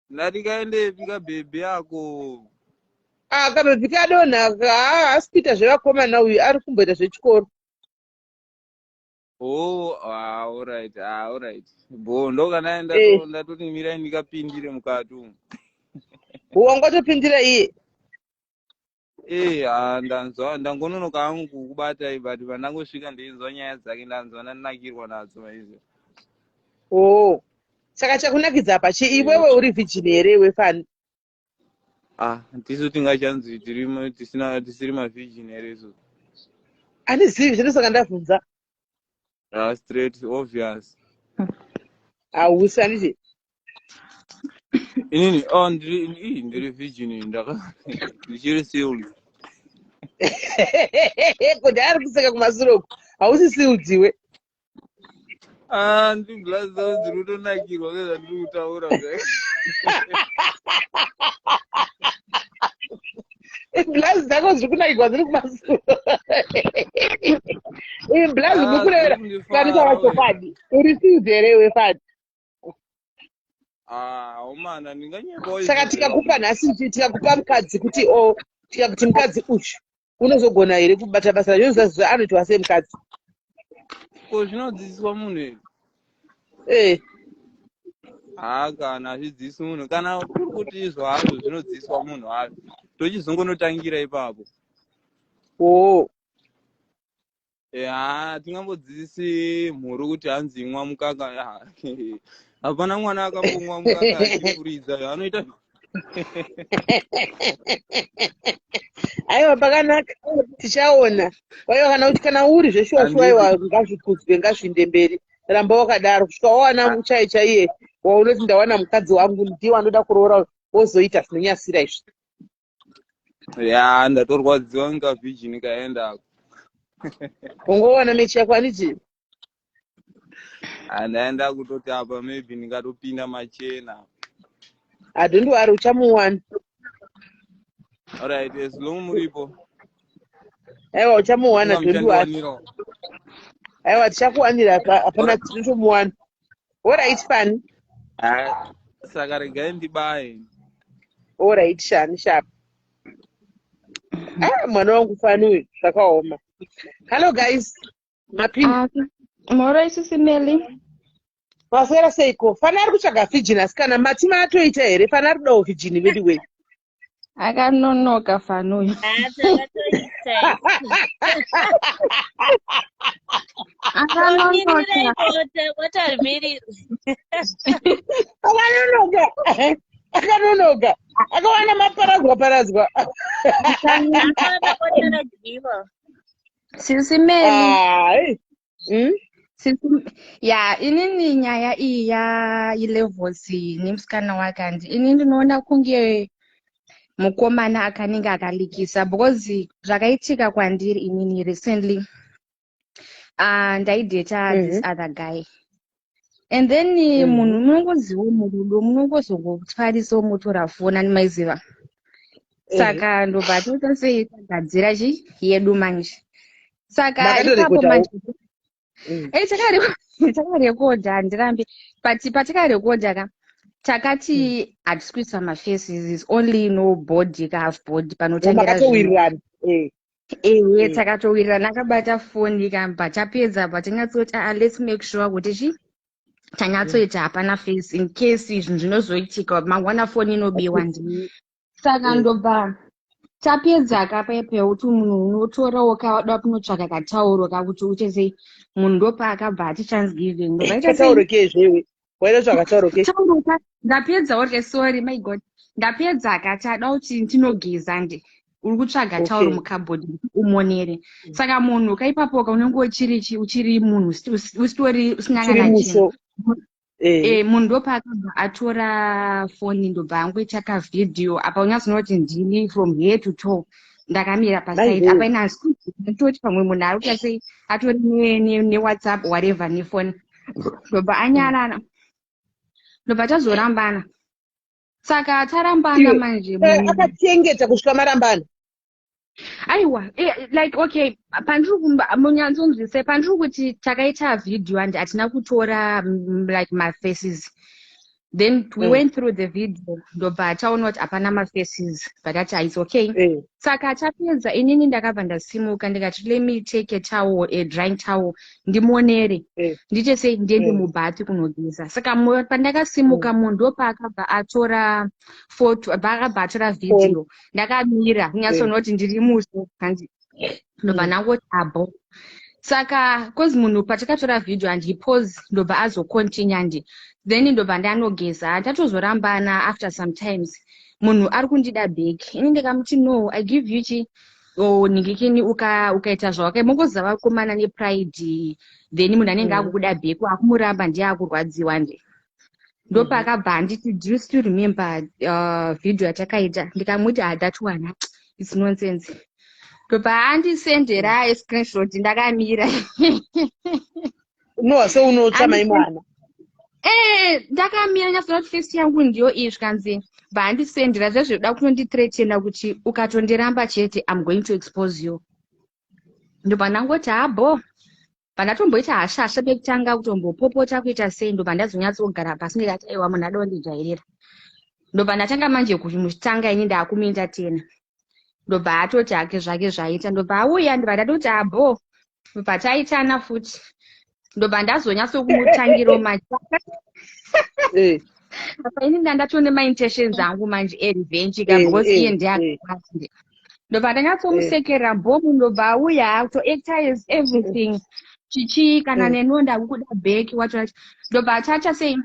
Ndati kaendepi kabhebhi ako? Ah kabhebhi kadonha haasi kuita zvevakomana uyu ari kumboita zvechikoro. Oh, ah, alright, ah, alright. Bo, ndokana Eh. ndatoti mirai ndikapindire mukati umu. Wanga watopindira iye. Eh, ah, ndanzwa ndangononoka hangu kukubatai but pandangosvika ndeinzwa nyaya dzake ndanzwa ndanakirwa nadzo maiziva. Oh. Saka chakunakidza apa chi iwewe uri virgin here iwe fani? Ah, tisu tingachanzi tiri tisina tisiri mavirgin here isu? Handizivi zvino saka ndabvunza. Ah, straight obvious. Hausi handiti? Inini oh ndiri ii, ndiri virgin ndaka ndichiri sealed. Kuti ari kuseka kumasure uku. Hausi sealed iwe. Ah, ndiblaza dzangu dziri kutonakirwa ngezvandiri kutaura kudai. Blazi dzako dziri kunakirwa dziri kumasure. Blazi Ah, ndikurevera dziri kundifara kanotaura we. chokwadi. Uri sealed here iwe fani? Ah, omana ndinganyepawo Saka izvi tikakupa nhasi tikakupa mukadzi kuti o tikakuti mukadzi uyu unozogona here kubata basa racho unoziva anoitwa sei mukadzi? Ko zvinodzidziswa munhu here? Eh. Haa kana hazvidzidzisi munhu kana kuri kuti izvo hazvo zvinodzidziswa munhu hazvo tochizongonotangira ipapo. Oh. Haa tingambodzidzisi mhuru kuti hanzi imwa mukaka. Hapana mwana akambomwa mukaka achifuridza anoita Aiwa pakanaka tichaona. Waiwa kana kuti kana uri zveshuwa shuwa aiwa ngazvikudzwe ngazviinde mberi. Ramba wakadaro kusvika wawana chai chaiye waunoti ndawana mukadzi wangu ndiye wandoda kuroora wozoita zvinonyasira izvi. Ya ndatorwadziwa nka virgin kaenda ako. Ungowana mechi yako aniti? Handaenda kutoti apa maybe ndingatopinda machena. I don't worry uchamuwana. Alright, as long muripo. Aiwa uchamuwana Inga don't worry. muchandiwanirawo. Aiwa tichakuwanira apa hapana tinotomuwana. Alright fani. Ah, saka regai ndibaye. Alright shani sharp. Ah, mwana wangu fani uyu zvakaoma. Hello guys. Mapinda. Ah, mhoro isusu Meli. Maswera seiko? Fani ari kutsvaga virgin asikana mati maatoita here? Fani ari kudawo virgin veduwe. Akanonoka fani uyu. Takatoita. Akanonoka. Watarimirira. Akanonoka. Akanonoka. Akawana maparadzwa paradzwa. Akaona bota radyiwa. Sisi Meli. Ah, hey. Sisi, ya, inini nyaya iyi yaLevels nemusikana wake, handi ini ndinoona kunge mukomana akanenge akalikisa, because zvakaitika kwandiri inini recently, ndaidheta this other guy and then munhu munongoziwo murudo, munongozongotwarisawo motora foni, ani maiziva. Saka ndobva toita sei, tagadzira chi yedu manje. Saka ipapo Makatorekodhawo? manje. Eh, takarekodha, handirambi, but patakarekodha ka, takati hatisi kuisa mafaces, is only no body ka, half body panotangira zvinhu. Makatowirirana. Ehe, takatowirirana, akabata foni ka, bva tapedza, bva tanyatsoti, "Ah, let's make sure kuti chi tanyatsoita hapana face, in case zvinhu zvinozoitika mangwana, foni inobiwa." Ndi saka ndobva tapedza ka, paipa kuti munhu unotorawo kawada kunotsvaka katauro kakuti uite sei, munhu ndopaakabva ati chance given, ndobva ita sei. Katauro kezvewe, waida tsvaka tauro ke? Tauro ka, ndapedza orke, sorry, my God, ndapedza, akati ada kuti ndinogeza, ndi uri kutsvaga tauro mukabhodhi umonere. Saka munhu kaipapoka unenge uchiri uchiri munhu usitori usina Chiri kana chinhu. musvo. Munhu ndopaakabva atora foni, ndobva angoita kavhidhiyo apa, unyatsonoti ndini from here to toe, ndakamira paside. Maiwe. Apa ine handisi pamwe munhu ari kuita sei, atori neWhatsApp, whatever, nefoni, ndobva anyarara, ndobva tazorambana. Saka tarambana Iwe, manje, munhu akachengeta kusvika marambana? Aiwa, like, okay, pandiri munyanzonzwise pandiri kuti takaita vhidhiyo and hatina kutora like mafaces. Then we went through the video, ndobva taona kuti hapana mafaces, but ati its okay. Saka tapedza, inini ndakabva ndasimuka, ndikati, "Let me take a towel, a drying towel, ndimonere, ndiite sei, ndiende mubath kunogeza." Saka pandakasimuka, munhu ndopaakabva atora photo, paakabva atora vhidhiyo ndakamira, kunyatsoona kuti ndiri musvo, handi ndobva ndangoti abo. Saka cause munhu patakatora vhidhiyo handipause, ndobva azocontinue, handi then ndobva ndanogeza. Tatozorambana after sometimes, munhu ari kundida back, ini ndikamuti, "No, I give you chi o ningikini, ukaita zvawaka." Mongoziva vakomana nepride, then munhu anenge akukuda back, akumuramba, ndiye akurwadziwa. Ndi ndopakabva anditi, "Do you still remember video yatakaita?" Ndikamuti, "Ah, that one, it's nonsense." Ndobva andisendera screenshot ndakamira. Unowa seunotsva mai mwana. Ndakamira, nyatsoona kuti face yangu ndiyo iyi. Zvikanzi, bva andisendera zvezvekuda kunondithreatena kuti, "Ukatondiramba chete, I'm going to expose you." Ndobva ndangoti habo, bva ndatomboita hashasha pekutanga, kutombopopota, kuita sei, ndobva ndazonyatsogara pasi, ndikati, "Aiwa, munhu ada kundijairira." Ndobva ndatanga manje kutanga ini ndakumuentertaina, ndobva atoti hake zvake zvaita, ndobva auya, ndobva ndatoti abo, ndobva taitana futi, ndobva ndazonyatsokutangirawo manje. Apa ini ndandatone maintentions angu manje erevenge ka, because iye ndiye akawande. Ndobva ndanyatsomusekerera bhomu, ndobva auya kutoacta as everything chichi kana neniwo ndakukuda back, wacho ndobva achacha sei,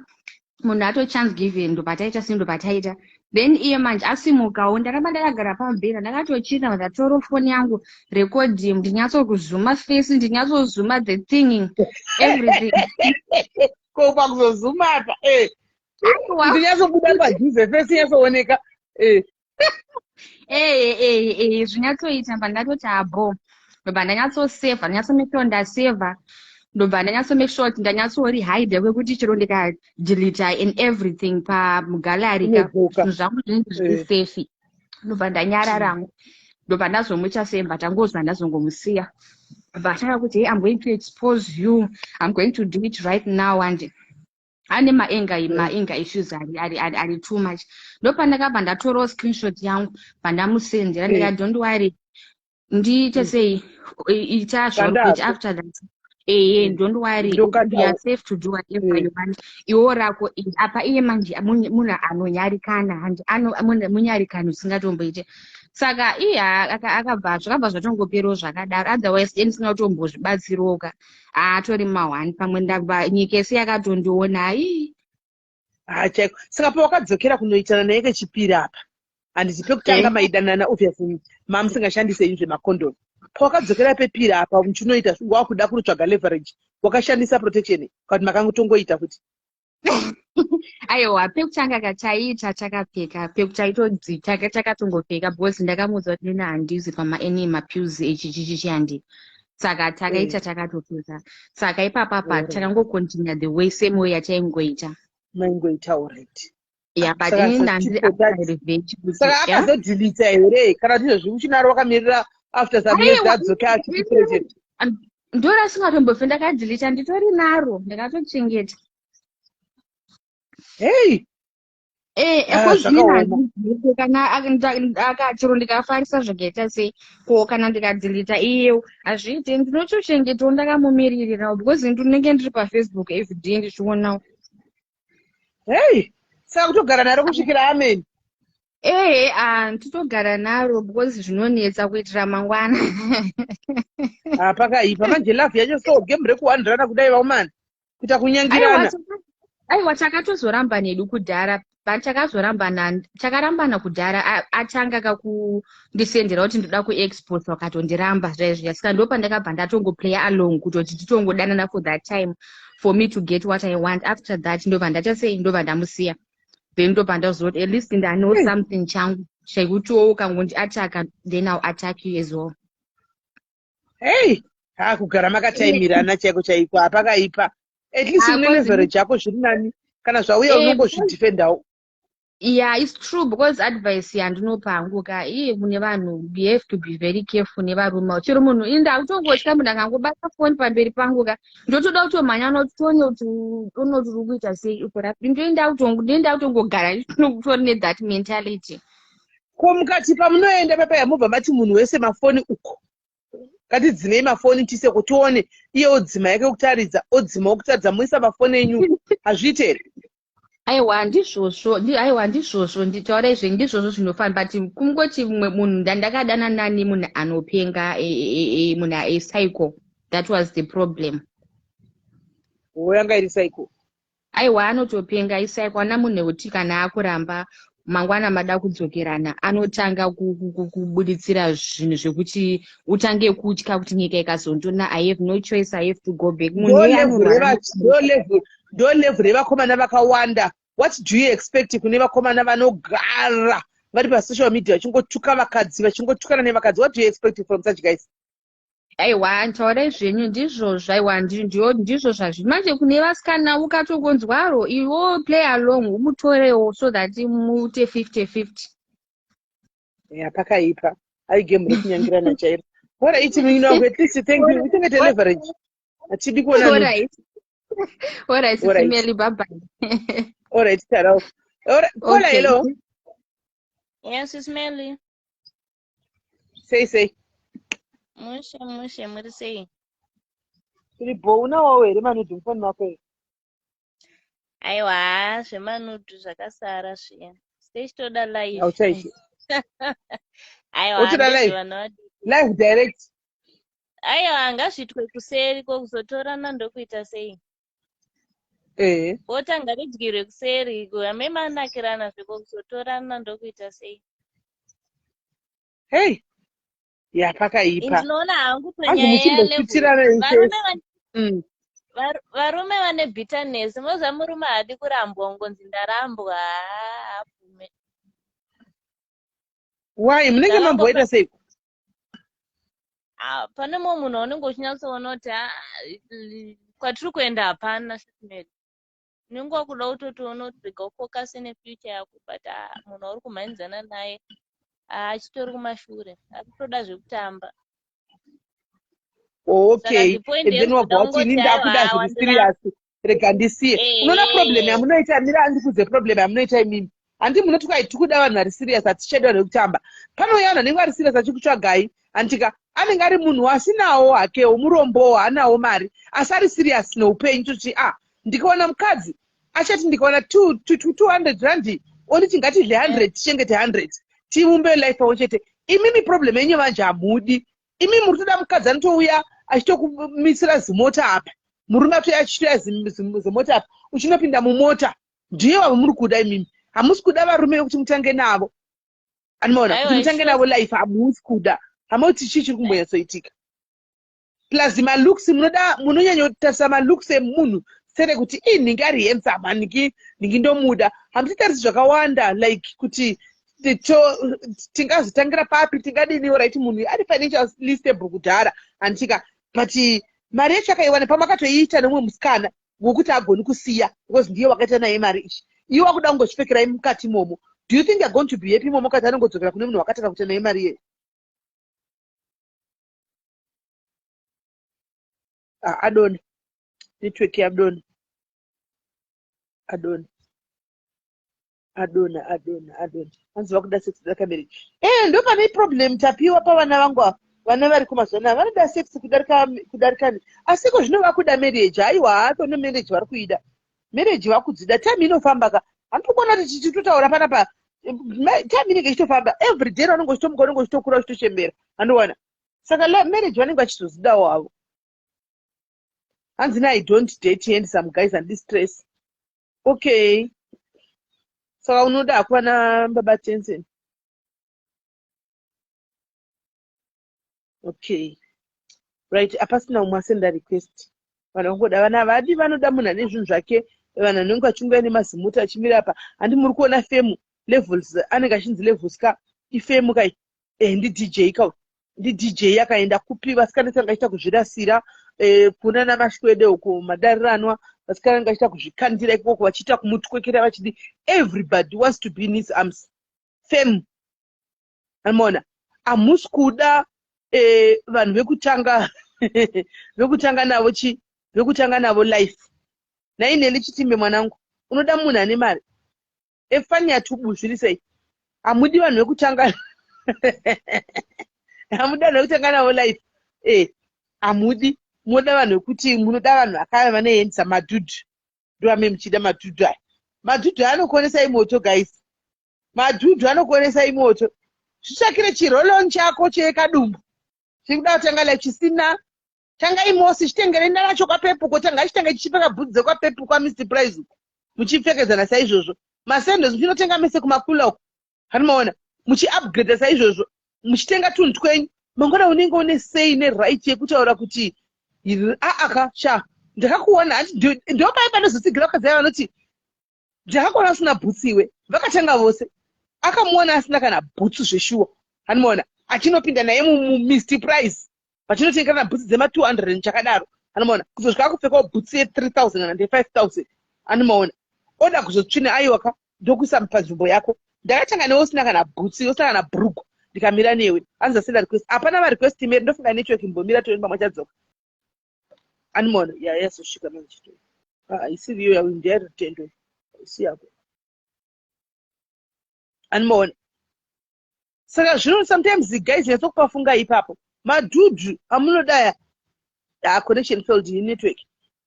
munhu ato chance given, ndobva taita sei, ndobva taita. Then iye manje asimukawo, ndaramba ndakagara pamubhedha, ndakatochira, ndatora foni yangu, recording, ndinyatsokuzuma face, ndinyatsozuma the thing, everything. Ko pakuzozuma apa, Aiwa. Ndinyatsobuda padhuze, face inyatsooneka. Zvinyatsoita. Mba ndatoti abo, ndobva ndanyatsosevha, ndanyatsomake sure ndasevha, ndobva ndanyatsomake sure kuti ndanyatsorihide kwekuti chero ndikadelita and everything pamugallery ka, Inodzoka. zvinhu zvangu zvinenge zviri safe. Ndobva ndanyararangu, ndobva ndazomuita semba, tangozwa, ndazongomusiya. Bva atanga kuti, "Hey, I'm going to expose you, I'm going to do it right now." And ane maanger, maanger issues ari too much. Ndopandakabva ndatorawo screenshot yangu, bvandamusendera, ndikati, "Don't worry, ndiite sei, ita zvauri kuita." Kandapo. After that, ehe, "Don't worry, Ndokandawo. you are safe to do whatever you want, iwo rako iri." Apa iye manje munhu anonyarikana, handi munyarikani usingatomboite. Saka iye akabva, zvakabva zvatongoperawo zvakadaro. Otherwise dei ndisina kutombozvibatsirawo ka, aatori mahwani, pamwe ndabva nyika yese yakatondiona, ai. Ha, chaiko. Saka pawakadzokera kunoitana naye kechipiri apa, Handiti pekutanga maidanana, obviously mamusingashandise izve makondomu. Pawakadzokera pepiri apa muchinoita, wakuda kunotsvaga leverage, wakashandisa protection kana kuti makangotongoita futi? Aiwa, pekutanga kataiita takapfeka, pekutaitodzi takatongopfeka because ndakamuudza kuti nina handizi pama any mapills echichichichi handi, saka takaita takatopfeka. Saka ipapapa takangocontinue the way same way yataingoita. Maingoita, alright. Yeah, but Saka inini handiri revenge kuti Saka yeah? akazodeleta here kana kuti izvozvi uchinaro wakamirira after some years Aiwa, adzoke achikuproject? Ndorasingatombofe ndakadeleta, nditori naro, ndakatochengeta. Hey. Ah, Kozvina zvakaoma. Handibvise kana chero ndikafarisa zvakaita sei ko, kana ndikadeleta iyewo hazviite, ndinotochengetawo ndakamumiririrawo because ndinenge ndiri paFacebook everyday ndichionawo. Hey, saka kutogara naro kusvikira amen? Ehe, ah, totogara naro because zvinonetsa kuitira mangwana. Ah, pakaipa manje. Love yacho so, game rekuwandirana kudai, vaumana kuita kunyangirana. Aiwa, takatozoramba nedu kudhara, but takazorambana, takarambana kudhara. Atanga kakundisendera kuti ndoda kuexport, wakatondiramba zvaizviya. Saka ndo pandakabva ndatongoplaya along kutoti titongodanana for that time for me to get what I want. After that ndobva ndaita sei, ndobva ndamusiya. Then ndobva ndazoti at least ndano something changu chekutiwo ukangondiataka, then I'll attack you as well. Hey, ha, kugara makataimirana chaiko chaiko, hapakaipa. At least Ah, une leverage yako, zviri nani kana zvauya unongozvidefendawo. Yeah, it's true, because advice yandinopa hangu ka, iye kune vanhu, we have to be very careful nevarume. Chero munhu, ini ndakutongotya munhu akangobata foni pamberi pangu ka, ndotoda kutomhanya notone kuti unoti uri kuita sei ukora. Ndoenda kutongogara tori nethat mentality. Ko mukati pamunoenda papaya, mobva mati munhu wese mafoni uko, ngatidzimei mafoni tise kuti tione, iye odzima yake kutaridza, odzimawo kutaridza, muisa mafoni enyu, hazviite here? Aiwa, ndizvozvo, aiwa, ndizvozvo, nditaura izve, ndizvozvo zvinofana, but kungoti mumwe munhu ndandakadana nani, munhu anopenga, munhu apsycho, that was the problem. O, yanga iri psycho? Aiwa, anotopenga, ipsycho. Ana munhu wekuti kana akuramba, mangwana mada kudzokerana, anotanga kubuditsira zvinhu zvekuti utange kutya kuti nyika ikazondona, I have no choice, I have to go back. Munhu Ndo iyeye level anorwara. Ndo level revakomana vakawanda. What do you expect kune vakomana vanogara vari pasocial media vachingotuka vakadzi, vachingotukana nevakadzi? What do you expect from such guys? Aiwa, taurai zvenyu, ndizvozvo. Aiwa, ndizvo zvazvi manje kune vasikana, ukatogonzwaro iwo play along, umutorewo so that muite 50-50. Ya, pakaipa. Ai, game rekunyangirana chairo. Alright, munin'ina wangu, at least thank you, uchengete leverage, hatidi kuona nude. Alright. Alright. Sisi Meli, bye bye. Alright, tarao. Alright, Kola. Okay. Hello. Yes, Sis Melly. Sei sei? Mushe mushe, muri sei? Tiri bo. Unawawo here manudes mufoni mako here? Aiwa, zvemanudes zvakasara zviya. Tichitoda live. Hauchaiti? Aiwa, Utoda live? ndezvevanhu vadiki. Live direct? Aiwa, ngazviitwe kuseri, kokuzotorana ndokuita sei? Bota ngaridyirwe kuseri, ame manakirana zveko, kuzotorana ndokuita sei? Hey, ya, pakaipa. Ndinoona hangu Hanzi panyaya muchimbokutirana. yalevel, varume varume vane bitterness. Moziva murume haadi kurambwa, ungonzi ndarambwa, haabvume. Why? Munenge mamboita sei? Ah, pane mumwe munhu waunenge uchinyatsoona kuti, ah, kwatiri kuenda hapana shipmate. Unenge wakuda kutotoona kuti rega ufocuse nefuture yako, but ah, munhu wauri kumhanyidzana naye, ah, achitori kumashure, ari kutoda zvekutamba. Okay. Saka the point And then yekuzoda wabva wati ini kungoti, ndakuda aiwa, zviri serious, rega ndisiye. Unoona problem yamunoita? Mira, andikudze problem yamunoita imimi. Handi munoti kwai tikuda vanhu vari serious, hatichadi vanhu vekutamba. Panouya vanhu vanenge vari serious achikutsvagai, handitika? Anenge ari munhu asinawo hakewo, murombowo, haanawo mari, asi ari serious neupenyu. Toti, ah, ndikaona mukadzi achati ndikaona 200 rand, onditi ngatidle 100, tichengete 100, tiumbe life pamwe chete. Imimi problem yenyu manje, hamudi. Imi muri kutoda mukadzi anotouya achitokumisira zimota apa, murume atouya achitoya zimota apa, uchinopinda mumota. Ndiye wavo muri kuda imimi. Hamusi kuda varume vekuti mutange navo. Anomaona kuti mutange navo life hamusi kuda. Hamauti chii chiri kumbonyatsoitika. Plus malooks munoda munonyanyotarisa malooks emunhu sere kuti ii nhingi ari handsome nhingi nhingi ndomuda. Hamuchitarisi zvakawanda like kuti tingazotangira papi tingadini right munhu ari financially stable kudhara handitika but mari yacho akaiwana pamwe akatoiita nemumwe musikana wokuti agoni kusiya because ndiye wakaita naye mari ichi iwe wakuda kungozvipfekerai mukati imomo do you think you're going to be happy imomo kati anongodzokera kune munhu wakatanga kuita naye mari iyeyo ah, adona network yadona adona adona adona adona hanzi vakuda sex kudarika marriage eh ndo pane problem tapiwa pavana vangu ava vana vari kumazuva anaya vanoda sex kudarika kudarika asi iko zvino vakuda marriage haiwa haatone marriage vari kuida marriage vakudzida time inofamba ka handikuona kuti tichitotaura panapa time inenge ichitofamba every day vanonge uchitomuka unenge uchitokura uchitochembera andowana saka marriage vanenge vachizozidawo havo hanzi i don't date handsome guys and stress okay saka unoda hako vana baba tensen okay right apasina umwe asenda request vanhu vangoda vana vadi vanoda munhu ane zvinhu zvake vanhu vanenge vachinguya nemazimuti achimira apa handi muri kuona femu levels anenge achinzi levels ka ifemu kai eh, ndidj ka ndidj akaenda kupi vasikana tanga achiita kuzvirasira eh, kuna namashwede uko madariranwa vasikana vanga achiita kuzvikandira ikoko vachiita kumutwekera vachidi everybody wants to be in his arms fame anomaona hamusi kuda eh, vanhu vekutanga vekutanga navo chi vekutanga navo life naineli chitimbe mwanangu unoda munhu ane mari efania tubu zviri sei hamudi vanhu vekutanga hamudi vanhu vekutanga navo life e hamudi munoda vanhu vekuti munoda vanhu vakaya vanoendisa madhudhu ndoame muchida madhudhu aya madhudhu aya anokuonesai moto guys madhudhu anokuonesai moto zvitsvakire chirolon chako chekadumbu chikuda kutanga life chisina tangai mose chitengerei nacho kwapepuko tanga chitanga chichipfeka bhutsu dzekwapepuko kwamr price uko muchipfekedzana saizvozvo masendos muchinotenga mese kumakula uko hanimaona muchiupgrade saizvozvo muchitenga tunhu twenyu mangwana unenge une sei neright yekutaura kuti aaka sha ndakakuona hanti ndopai panozotsigira vakadzi aya vanoti ndakakuona usina bhutsu iwe vakatanga vose akamuona asina kana bhutsu zveshuwa hanimaona achinopinda naye mumr price vachinotengerana bhutsu dzema 200 chakadaro anomaona kuzosvika akupfekawo bhutsu ye 3000 kana nde 5000 anomaona oda kuzotsvina aiwa ka ndokuisa panzvimbo yako ndakatanga newe usina kana bhutsu usina kana bhurugwa ndikamira newe anzi asenda request hapana varequest imeri ndofunga network imbomira toeni pamwe chadzoka animona ya yazosvika manje haisiriyo ah, yawe ndeyarutendo haisi yako animona saka zvino sometimes guys nyatsokupafunga ipapo madhudhu amunodaya ah, connection failed network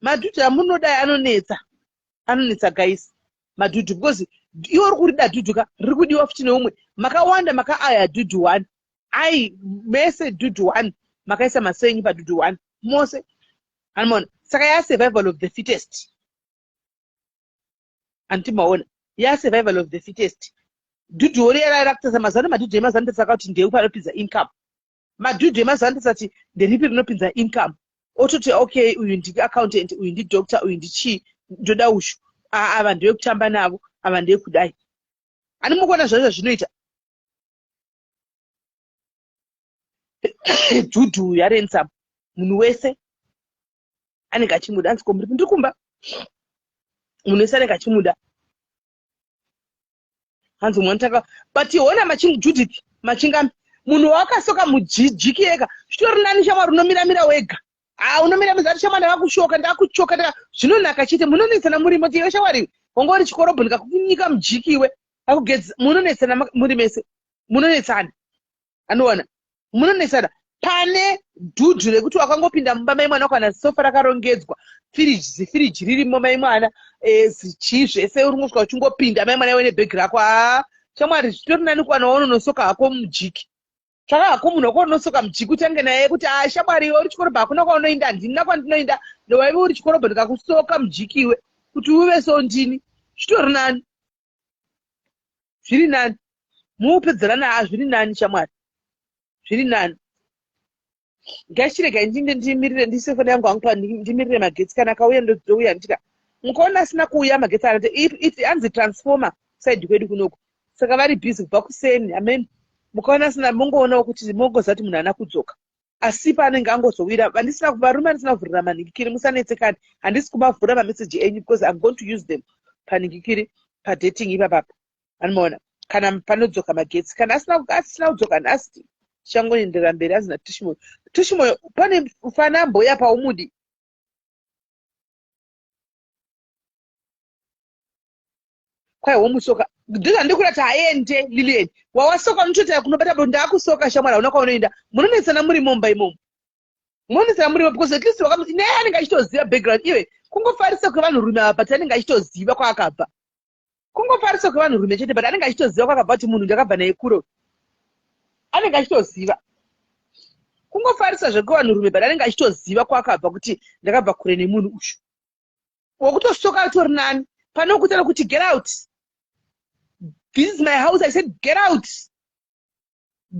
madhudhu amunodaya anonetsa anonetsa guys madhudhu because iwe uri kurida dhudhu ka riri kudiwa futi neumwe makawanda makaaya dhudhu one ai mese dhudhu one makaisa maso enyu padhudhu one mose anomaona saka ya survival of the fittest anti maona ya survival of the fittest dhudhu ori rakutasa mazuva ano madhudhu emazuva ano tasaka kuti ndeupi anopinza income madhudhu emazuva ano tasati nderipi rinopinza income ototi okay uyu ndi accountant uyu ndi doctor uyu ndichii ndoda ushu ava ndevekutamba navo ava ndevekudai ani mukuona zvazvo zvinoita dhudhu yarensa munhu wese anenge achimuda anzi ko ndiri kumba munhu wese anenge achimuda hanzi umwe anotanga but hona machingu judith machingami munhu wakasoka mujijiki ega zvitori nani shamwari unomiramira wega ah unomiramira ati shamwari ndakakushoka ndakakuchoka ndaka zvinonaka chete munonetsana murimo tiwe shamwari wanga uri chikorobho ndikakunyika mujiki iwe akugedza munonetsana muri mese munonetsana anoona munonetsana pane dhudhu rekuti wakangopinda mumba mai mwana kana sofa rakarongedzwa firiji zifiriji ririmo mai mwana eh, zichii zvese uri ngosvika uchingopinda mai mwana iwe nebhegi rako haa shamwari zvitori nani kuwana waunonosoka hako mujiki tsvaka hako munhu wako unosoka mujiki utange naye kuti a ah, shamwari iwe uri chikorobha hakuna kwaunoinda handina kwandinoinda ndowaive uri chikorobha ndikakusoka mujiki iwe kuti uve so ndini zvitori nani zviri nani Mupedzerana haa zviri nani shamwari. Zviri nani. Ngachirega ndinde ndimirire ndiise foni yangu hangu ndimirire magetsi kana akauya ndouya ndichika. Mukaona asina kuuya magetsi anati anzi transformer side kwedu kunoku. Saka vari busy kubva kuseni amen. Mukaona asina mongoonawo kuti mongoziva kuti munhu haana kudzoka. Asi paanenge angozowira vandisina varume vandisina kuvhurira manhingikiri musanetsekani handisi kumavhura mameseji enyu because I'm going to use them panhingikiri padating ipapapa. Anomaona kana panodzoka magetsi kana asina asina kudzoka nhasi tichangoendera mberi anzi naTushimoyo. Tushimoyo pane fana amboya paumudi. Kwai womusoka ndozvandiri kuti aende Lilian. Wawasoka unotoita kunobata bo ndakusoka shamwari hauna kwaunoenda. Munonetsana muri mumba imomo. Munonetsana muri because at least wakamu naye anenge achitoziva background iwe kungofarisa kwevanhurume ava but anenge achitoziva kwaakabva. Kungofarisa kwevanhurume chete but anenge achitoziva kwaakabva kuti munhu ndakabva naye kure. Anenge achitoziva. Kungofarisa zvekwevanhurume but anenge achitoziva kwaakabva kuti ndakabva kure nemunhu uyu. Wokutosoka atori nani pane wokutaura kuti get out. This is my house. I said get out.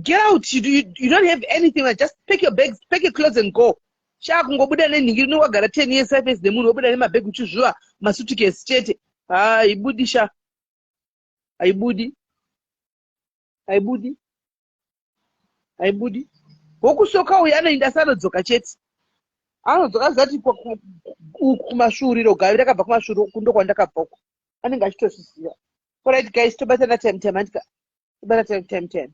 Get out. You don't have anything. Like, just pack your bags, pack your clothes and go. Shaa kungobuda nenhingi rinenge wagara 10 years 5 years nemunhu wobuda nemabhegi uchizvuva masutukesi chete. Haibudi sha. Haibudi. Haibudi. Haibudi. Wokusoka uyu anoenda asi anodzoka chete. Anodzoka aziva kuti kumasvuuriro gavi rakabva kumasvuuriro uku ndokwandakabva uku. Anenge achitozviziva. Alright guys, tobatana time time handika. Tobata time time time.